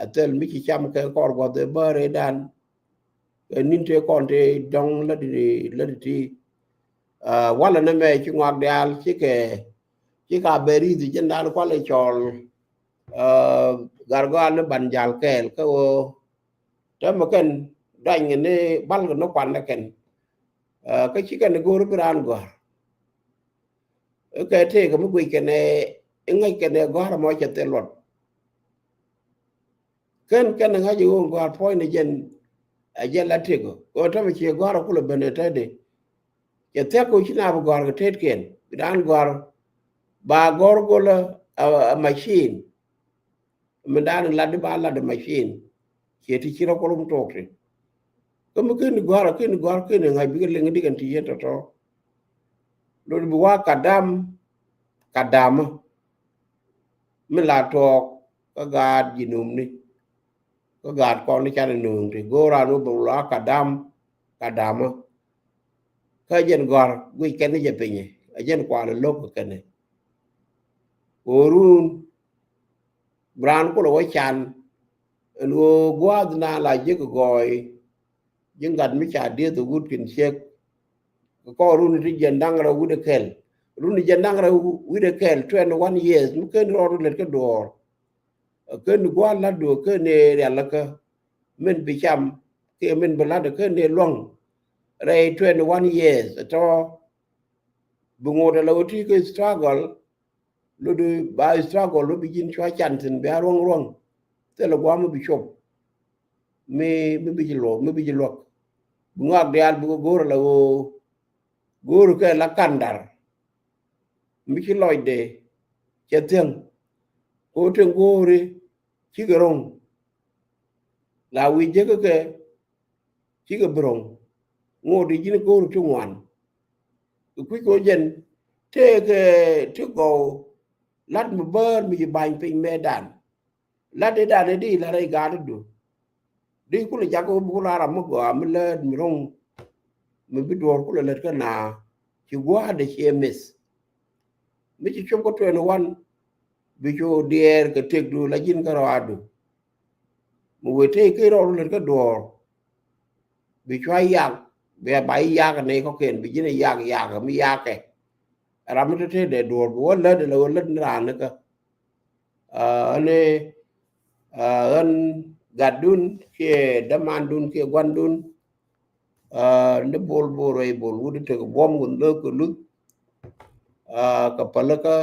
Ɛ thil mi ci cam kɛ kɔr gua̱th ɛ bäär ëëdan. Kɛ ni̱n tëë kɔn tëë dɔ̱ŋ läti, läti ti. Walɛ nɛ mɛ ci ŋuak diaal cikɛ, cikɛ a bɛ ri̱th jɛn dan kualɛ cɔl. Gargoal ni ban jal kɛɛl kä ɣöö täämɛ kɛn duany ni bal kɛ ni kuan ni kɛn. Kä ci kɛn go̱o̱r bi raan gɔ̱a̱r. Kɛ tëëkɛ mi guic kɛn ɛ ŋäc kɛn ɛ gɔ̱a̱r ɛmɔ cɛ thil luɔt. Kɛn kɛn ŋa̱c i̱ ɣöö gɔ̱a̱r puɔ̱ny ni jɛn. Ɛ jɛn la tëkɔ ɣöö täämɛ ciɛ gɔ̱a̱r ɛ kulɛ ben ɛ tɛtdi. Cɛ thia̱k kɛ ɣöö ci na bi gɔ̱a̱r kɛ tetkiɛn bi raan gɔ̱a̱r. Ba gɔ̱r golä a machine. Min dan lat di ba lat di machine. Ciɛ ti ci rɔ kulum tok ti. Kä mi ken gɔ̱a̱r ken gɔ̱a̱r ken ŋa̱c bikɛ liŋ di kɛn ti yɛn tɔtɔ. Lot bi wa kadam kadamä. Mi la tuɔɔk kä gaat ji̱ nööŋni. Kä gaat kɔn ni canɛ nööŋ ti go̱o̱r an wä bɛ la kadam kadamä. Kä jɛn gɔ̱a̱r guic kɛn ni jɛ piny ɛ jɛn kualɛ lo̱k kɛ kɛn ɛ. Ɣöörun bi raan kulɛ wä can ɛn ɣöö gua̱a̱th na la jiäk gɔɔy. Ji̱ gat mi ca dieth ɛ wut kɛn ciek. Kɛ kɔn run ti jiɛn da̱ŋ rɛw wi̱cdɛ kɛl. Run ti jiɛn da̱ŋ rɛw wi̱cdɛ kɛl twenty one years mi ken rɔɔd lät kä duɔɔr. Ɛ ken gua̱a̱th la̱tdu ɛ ken ëë rialikä. Min bi cam kiɛ min bi la̱t ɛ ken ëë luäŋ. Rɛy twenty one years ɛ tɔ̱. Bi ŋot ala wä ti kɛ struggle. Lot ba struggle wä bi ji̱n cua can thi̱n bia ruɔ̱ŋ ruɔ̱ŋ. Thilɛ gua̱a̱th mi bi cop. Mi, mi bi ji̱ luɔk, mi bi ji̱ luɔk. Bi ŋɔak diaal bi kɛ go̱o̱r ala ɣöö go̱o̱r kɛ la kandar. Mi ci lɔcdɛ cɛ thiäŋ. Ko te go̱o̱ri cikɛ ro̱ŋ. La wi̱c jek kɛ cikɛ bi ro̱ŋ. Ŋot i̱ ji̱n go̱o̱r ti ŋuan. Kɛ kui̱ kɛ jɛn tëëkɛ ti gɔw. Lat mi bäär mi ci ba̱ny piny mɛ dan. Lat di dan di la rɛy gaat du. Di kulɛ jak wä bi kulɛ ram mi gɔaa mi lät mi ro̱ŋ. Mi bi duɔ̱ɔ̱r kulɛ lät kä naa. Ci gua̱a̱dɛ ciɛ miss. Mi ci cuɔp kä twenty one, bi cu diɛɛr kɛ tëkdu la ji̱n kä rɔaadu. Mi wëë tëë kɛ rɔɔdu lät kä duɔ̱ɔ̱r, bi cua yak, bi a ba yak ni kɔ̱kiɛn, bi ji̱n yak, yak mi yakɛ. Ram mi te te dee duɔ̱ɔ̱r bi wä lät, la wä lät ni raan ni kä. Aa, ni, aa, ɣän gatdun kiɛ dämandun kiɛ guandun, aa, ni Bol, Bol rɛy Bol wut itek buɔ̱m wun lök kɛ luth. Aa, kɛ pälikä,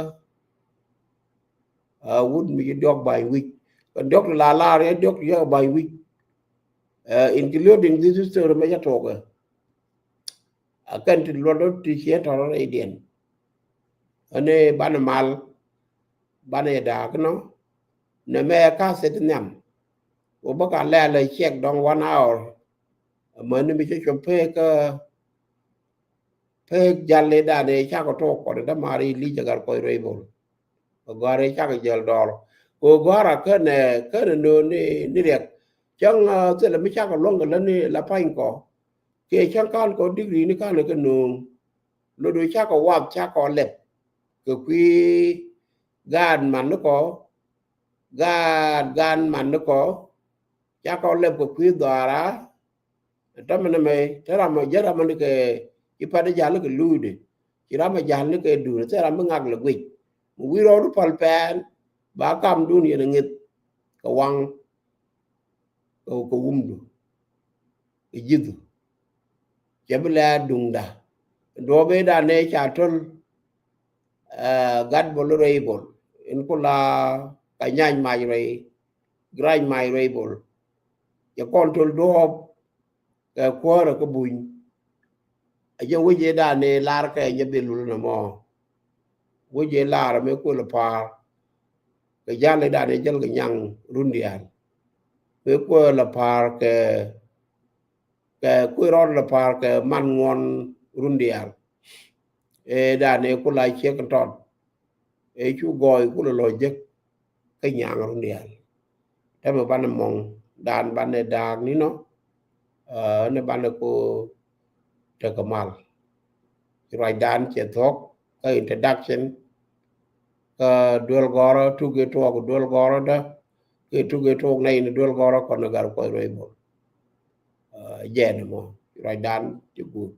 aa, wut mi ci diɔk ba̱ny wi̱c. Kɛ diɔk ti la lar yɛ diɔk ti yɛ ba̱ny wi̱c. Aa, including this story mɛ ca tuɔkɛ. A kɛn ti luɔt ti ciɛ tɔrɔ rɛydiɛn. Ɣän ɛ banɛ mal, banɛ da̱a̱k nɔ. Nɛ mɛ ka thit nhiam. Wä bä ka lɛl ɛ ciɛk dɔŋ one hour. Amäni mi cä cuɔp pek, pek jal i̱ dan ɛ cakɔ tok kɔn dämari li̱c ɛ gat kɔc rɛy Bol. Kɛ gɔ̱a̱r ɛ cakɔ jäl dɔɔr. Kɛ gɔ̱a̱r a känɛ, känɛ no̱o̱ŋ ni, ni riɛk. Cäŋ, ah, thilɛ mi cakɔ luäŋ kɛ lätni la pa̱ny kɔ. Kiɛ cäŋ ka̱n kɔ digri ni ka̱n kɛ no̱o̱ŋ. Lot ɣöö cakɔ wath, cakɔ lɛp kɛ kui̱ gaat man ni kɔ, gaat, gaat man ni kɔ, cakɔ lɛp kɛ kui̱ dhɔaara. Täämɛ nɛmɛ te ram a jäl ram ni kɛ, ci pat i̱ ja̱l ni kɛ luucdɛ, ci ram a ja̱l ni kɛ duun, thil ram bi ŋak lɛ guic. Mi wi̱i̱ rɔɔdu päl pɛn, ba kamdun yɛn a ŋi̱th kɛ waŋ, kɛ, kɛ wumdu, kɛ ji̱thu. Cɛ bi lɛ duŋda. Duɔ̱ɔ̱p ëëdan ëë ca töl, eh, gat Bol rɛy Bol. In ku la ka nyany mac rɛy, grac mac rɛy Bol. Cɛ kɔn töl duɔ̱ɔ̱p kɛ kuäärä kä buny. A jɛ wec ëëdan ëë lar kɛ jɛ dhil lul nɔmɔ. Wec ëë lar mëë kuël a pa̱a̱r. Kɛ jal ëëdan ëë jäl kɛ nyaŋ run diaal. Mëë kuël a pa̱a̱r kɛ, kɛ kuël rɔɔd la pa̱a̱r kɛ man ŋuɔn run diaal. Ëëdan ëë ku la ciek tɔt. Ëë cu gɔɔy ku la lɔ jek kä nyaŋ run diaal. Täämɛ banɛ mɔŋ dan banɛ da̱a̱k ni nɔ. Aa, ni banɛ ku tekɛ mal. Ruacdan cɛ thuɔ̱k kä introduction. Kä duel gɔ̱rä, tuk i̱ tuɔɔk duel gɔ̱rä dä. Kɛ tuk i̱ tuɔɔk nɛy ni duel gɔ̱rä kɔn i̱ gat kɔc rɛy Bol. Aa, jɛn mɔ, ruacdan ti guut.